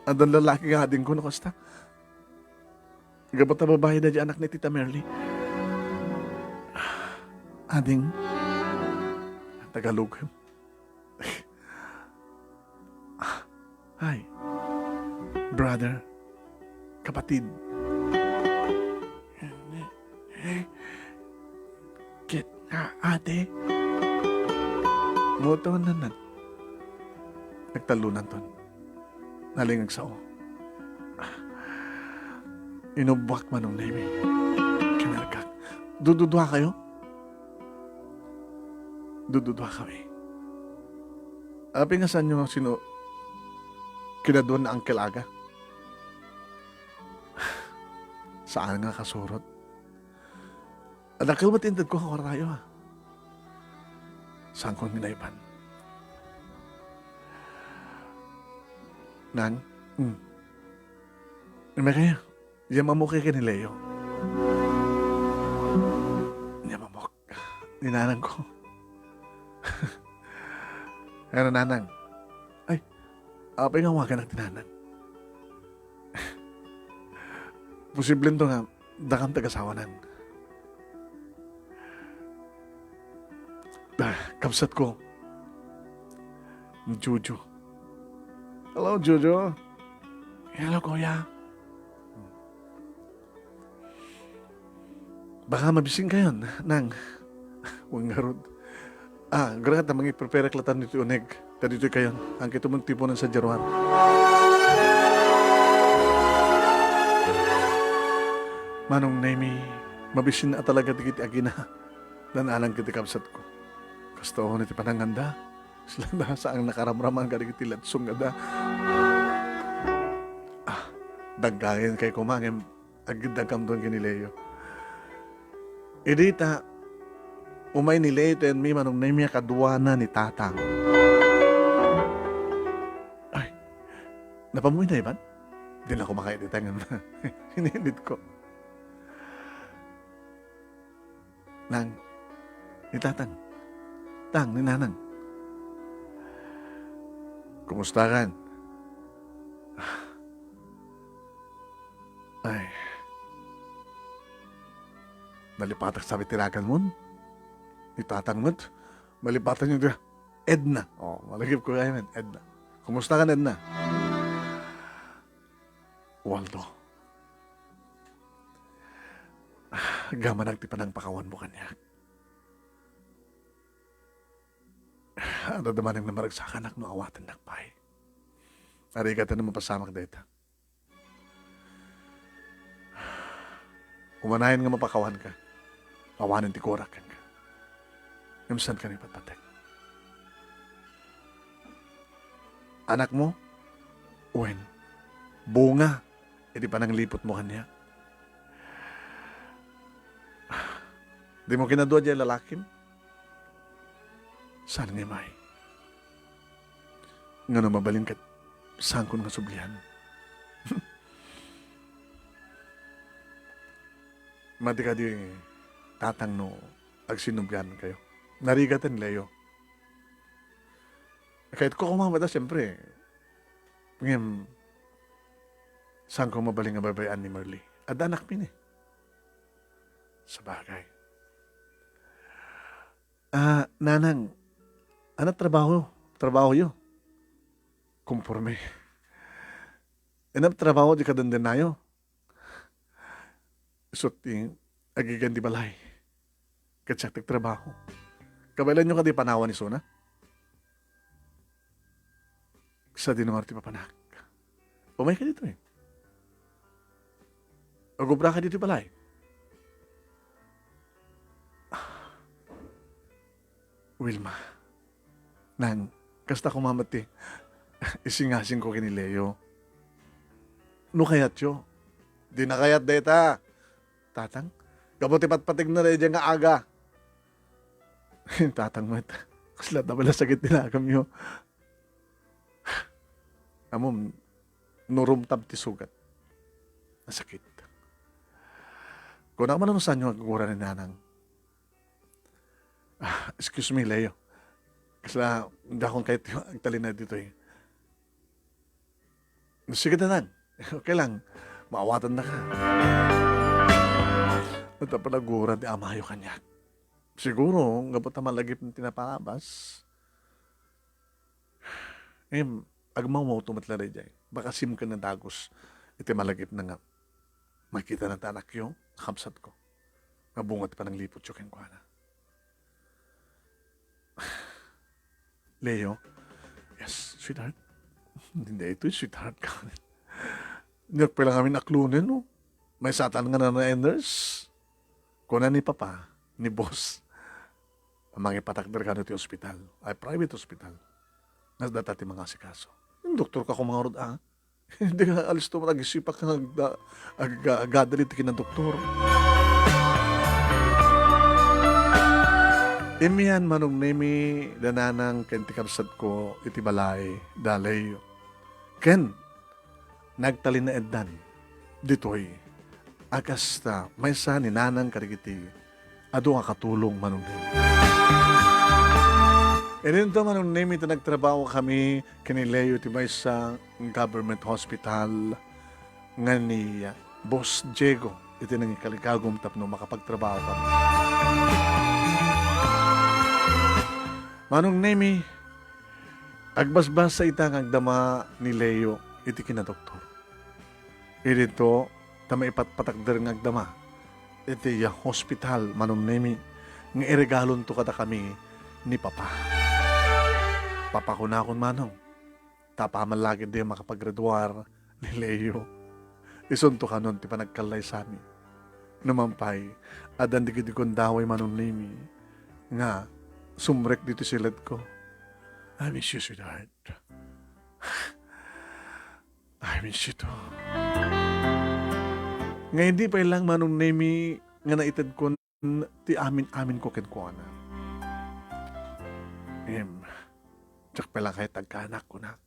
Addan lalaki nga adingko no kasta. Gapu ta babai daydi anak ni Tita Merly. Ading, Tagalog. Hi, brother, kapatid. Ket nga ate. Muto, Nanang. Nagtallonanton. Nalingag sao. Inubbuak, Manong Nemi. Kinargak. Dududuakayo? Dududuakami. Apay nga saanyo sino kinaduan ni Uncle Aga? Saan nga kasurot. Adakkel met intedko a kuartayo, a. Saanko nga inayban. Nang? Hmm. Immay kayo. Diay ammok ken ni Leo. Diay ammok. Ni nanangko. Ano, nanang? Ay, apay nga awaganak ti nanang? Posiblento nga dakam ti agasawanan. Ah, kabsatko. Ni Jojo. Hello, Jojo. Hello, kuya. Baka mabisin kayon, nang. Wen ngarud. Ah, agraman ta mangiprepareak latta ditoy uneg. Ta ditoy kayon, awan kayo ti tiponen sadiay ruar. Manong Nemi, mabisin a talaga dagiti agina. Nanang iti kabsatko. Kasta unay ti pananganda. Sila da, saan nakaramraman kadagiti ladsong nga da. Ah, daggayen kay koma, ngem agdagkamton ken ni Leo. Idi ta, umay ni Leo ken ni Manong Nemi a kaduana ni Tatang. Ay, napanmo inayban? Di na kumakay di tangan. Ininit ko. Nang, ni Tatang. Tang, ni Nanang. Kumusta kan? Ay. Nalipatak sa ti naganmon. Ni Tatang met. Malipatanyo ti Edna. Oh, malagip ko kayo, men. Edna. Kumusta ka, Edna? Waldo. Agamanak ti panangpakawanmo kaniak. Adda manen nga maragsakanak no awatennak pay. Arigat a mapasamak dayta. Umanayon nga mapakawanka. Awanen ti kurak kenka. Ngem saanka nga ipatpatek. Anakmo? Wen, bunga iti panangliputmo kaniak. Dimo kinadua diay lalakim? Saan nga imay? Ngano mabalin ket saankon nga sublian? Madi kadi, Tatang, no agsinublian kayo. Narigaten, Leo. Kayatko koma met a, siyempre. Ngem, saanko mabalin nga baybay-an ni Merly? Adda anakmi ni. Sabagay. Ah, Nanang, ania ti trabaho, trabahoyo? Konforme. Ania ti trabaho ti kadendennayo? Isu ti agigan ti balay. Ket siak ti agtrabaho. Kabaelanyo kadi panawan isuna? Sadino ngarud ti papanak? Umayka ditoy. Agubraka ditoy balay. Wilma, Nang, kasta koma met ti isingasingko ken ni Leo. No kayatyo, dina kayat dayta. Tatang, gapu ti patpategna daydiay nga aga. Tatang met, kasla ta pala sakit ti naganyo. Ammom, no rumtab ti sugat. Nasakit. Kunak man no saanyo nga agura ni Nanang. Ah, excuse me, Leo. Kasla, dakon kayo agtalina ditoy. Sige, Tatang. Okay lang. Maawatan na ka. Ita pala gura ti amayo kaniak. Siguro, gapu ta malagip ti napakabas. Em, agmawmawto met la daydiay. Baka simken nga dagus iti malagipna nga makitana ti anakyo, kabsatko, nga bunga ti panangliputyo kenkuana. Leo? Yes, sweetheart. Hindi ito, sweetheart ka. Hindi ako pala kami naklunen, no? May satan nga na nurse. Kuna ni Papa, ni Boss, mangipatakder kano ti ospital. Ay, private hospital. Nga data ti mangasikaso. Yung doktor ka kumangarod, ah. Hindi ka alisto man agisipak nga agda-, ag-, agada dito kinadoktor. Imian Manong Nemi, da Nanang ken ti kabsatko iti balay, da Leo. Ken, nagtalinaeddan ditoy a kasta maysa ni Nanang kadagiti adu a katulong Manong Nemi. Idinto Manong Nemi ta nagtrabaho kami ken ni Leo iti maysa nga government hospital nga ni Boss Diego iti nangikaligagum tapno makapagtrabaho kami. Manong Nemi, agbasbasa ita nga agdama ni Leo iti kinadoktor. Idinto, ta maipatpatakder nga agdama iti hospital, Manong Nemi, nga iregalonto kadakami ni Papa. Papa, kunakon, Manong, ta apaman la ketdi a makapaggraduar ni Leo. Isunto kanon ti panagkallaysami. Numan pay, addan dagiti gundaway, Manong Nemi, nga sumrek ditoy siledko. I miss you, sweetheart. I miss you too. Nga idi pay lang, Manong Nemi, nga naitedkon ti amin-aminko kenkuana. Ngem, diak pay lang kayat agkaanak, kunak.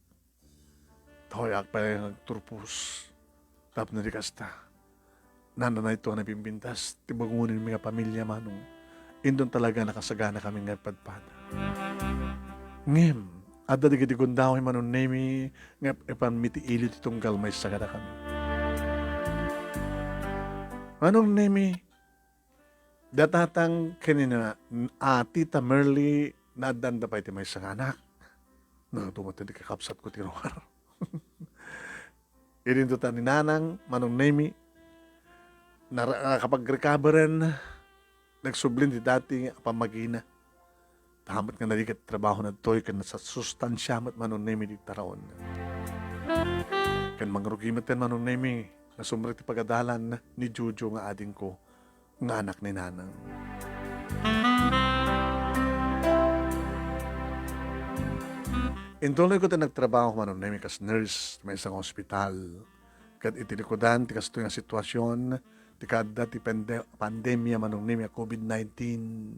Tawayak pay lang agturpos. Tapno di kasta, nananayto a nabimbintas ti bagungonmi nga pamilia, Manong. Inton talaga nakasagana kami nga padpada. Ngem, adda dagiti gundaway, Manong Nemi, nga ipanmi ti ili ti tunggal maysa kadakami. Manong Nemi, da tatang ken ni na-, a, Tita Merly, naaddanda pay ti maysa nga anak. Nagtumo ti kakabsatko ti ruar. Idinto ta ni Nanang, Manong Nemi, nara-, nakapag-recoveren, nagsublin ti dati a pammagina. Ta met nga narigat ti trabahona ditoy ken nasustansia met Manong Nemi ti taraon. Ken mangrugi met ken Manong Nemi, nasumrek ti pagadalan ni Jojo nga adingko, nga anak ni Nanang. Intuloyko ti nagtrabaho Manong Nemi kas nurse ti maysa nga ospital. Ket iti likudan ti kastoy nga sitwasion, ti kaadda ti pande-, pandemia Manong Nemi a covid nineteen.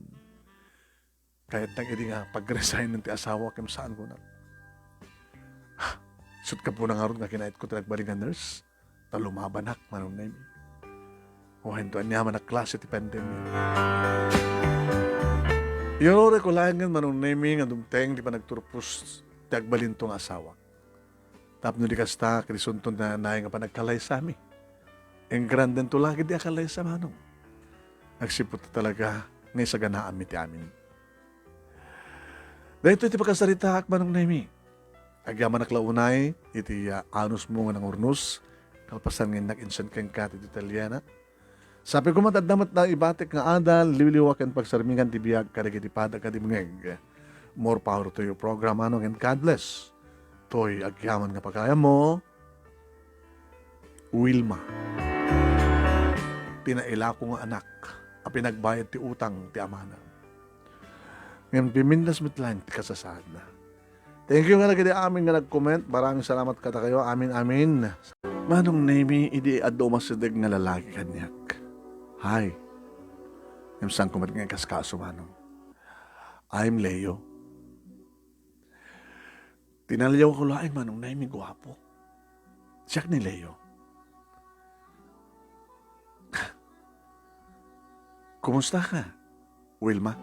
Kayatnak idi nga pag-resignen ti asawa ken saan kunak. Isut' gapuna ngarud nga kinayatko ti nagbalin nga nurse, ta lumabanak Manong Nemi. Wen, ania man a klase ti pandemia. Iyuroreko laengen Manong Nemi nga dumteng ti panagturpos ti agbalinto nga asawa. Tapno di kasta, ket isunto ti naay nga panagkalaysami. Ingrandento la ketdi a kalaysa, Manong. Agsipud ta talaga nga isaganaanmi ti amin. Daytoy ti pakasaritaak, Manong Nemi. Agyamanak la unay iti, ah, anusmo nga nangurnos, kalpasan nga innak insen kenka ti detalyenak. Sapay koma ta adda met naibatik nga adal, liwliwa ken pagsarmingan ti biag kadagiti pada ken dimngeg. More power to your program, Manong, and God bless. Toy agyaman nga pagayammo, Wilma. Ti nailako nga anak a pinagbayad ti utang ti amana. Ngem pimintas met laeng ti kasasaadna. Thank you nga dagiti amin nga nag-comment. Maraming salamat kadakayo. Amin, amin. Manong Nemi, idi adda umasideg nga lalaki kaniak. Hi. Ngem saanko met nga ikaskaso, Manong. I'm Leo. Tinaliawko laeng, Manong Nemi, guapo. Siak ni Leo. Kumusta ka, Wilma?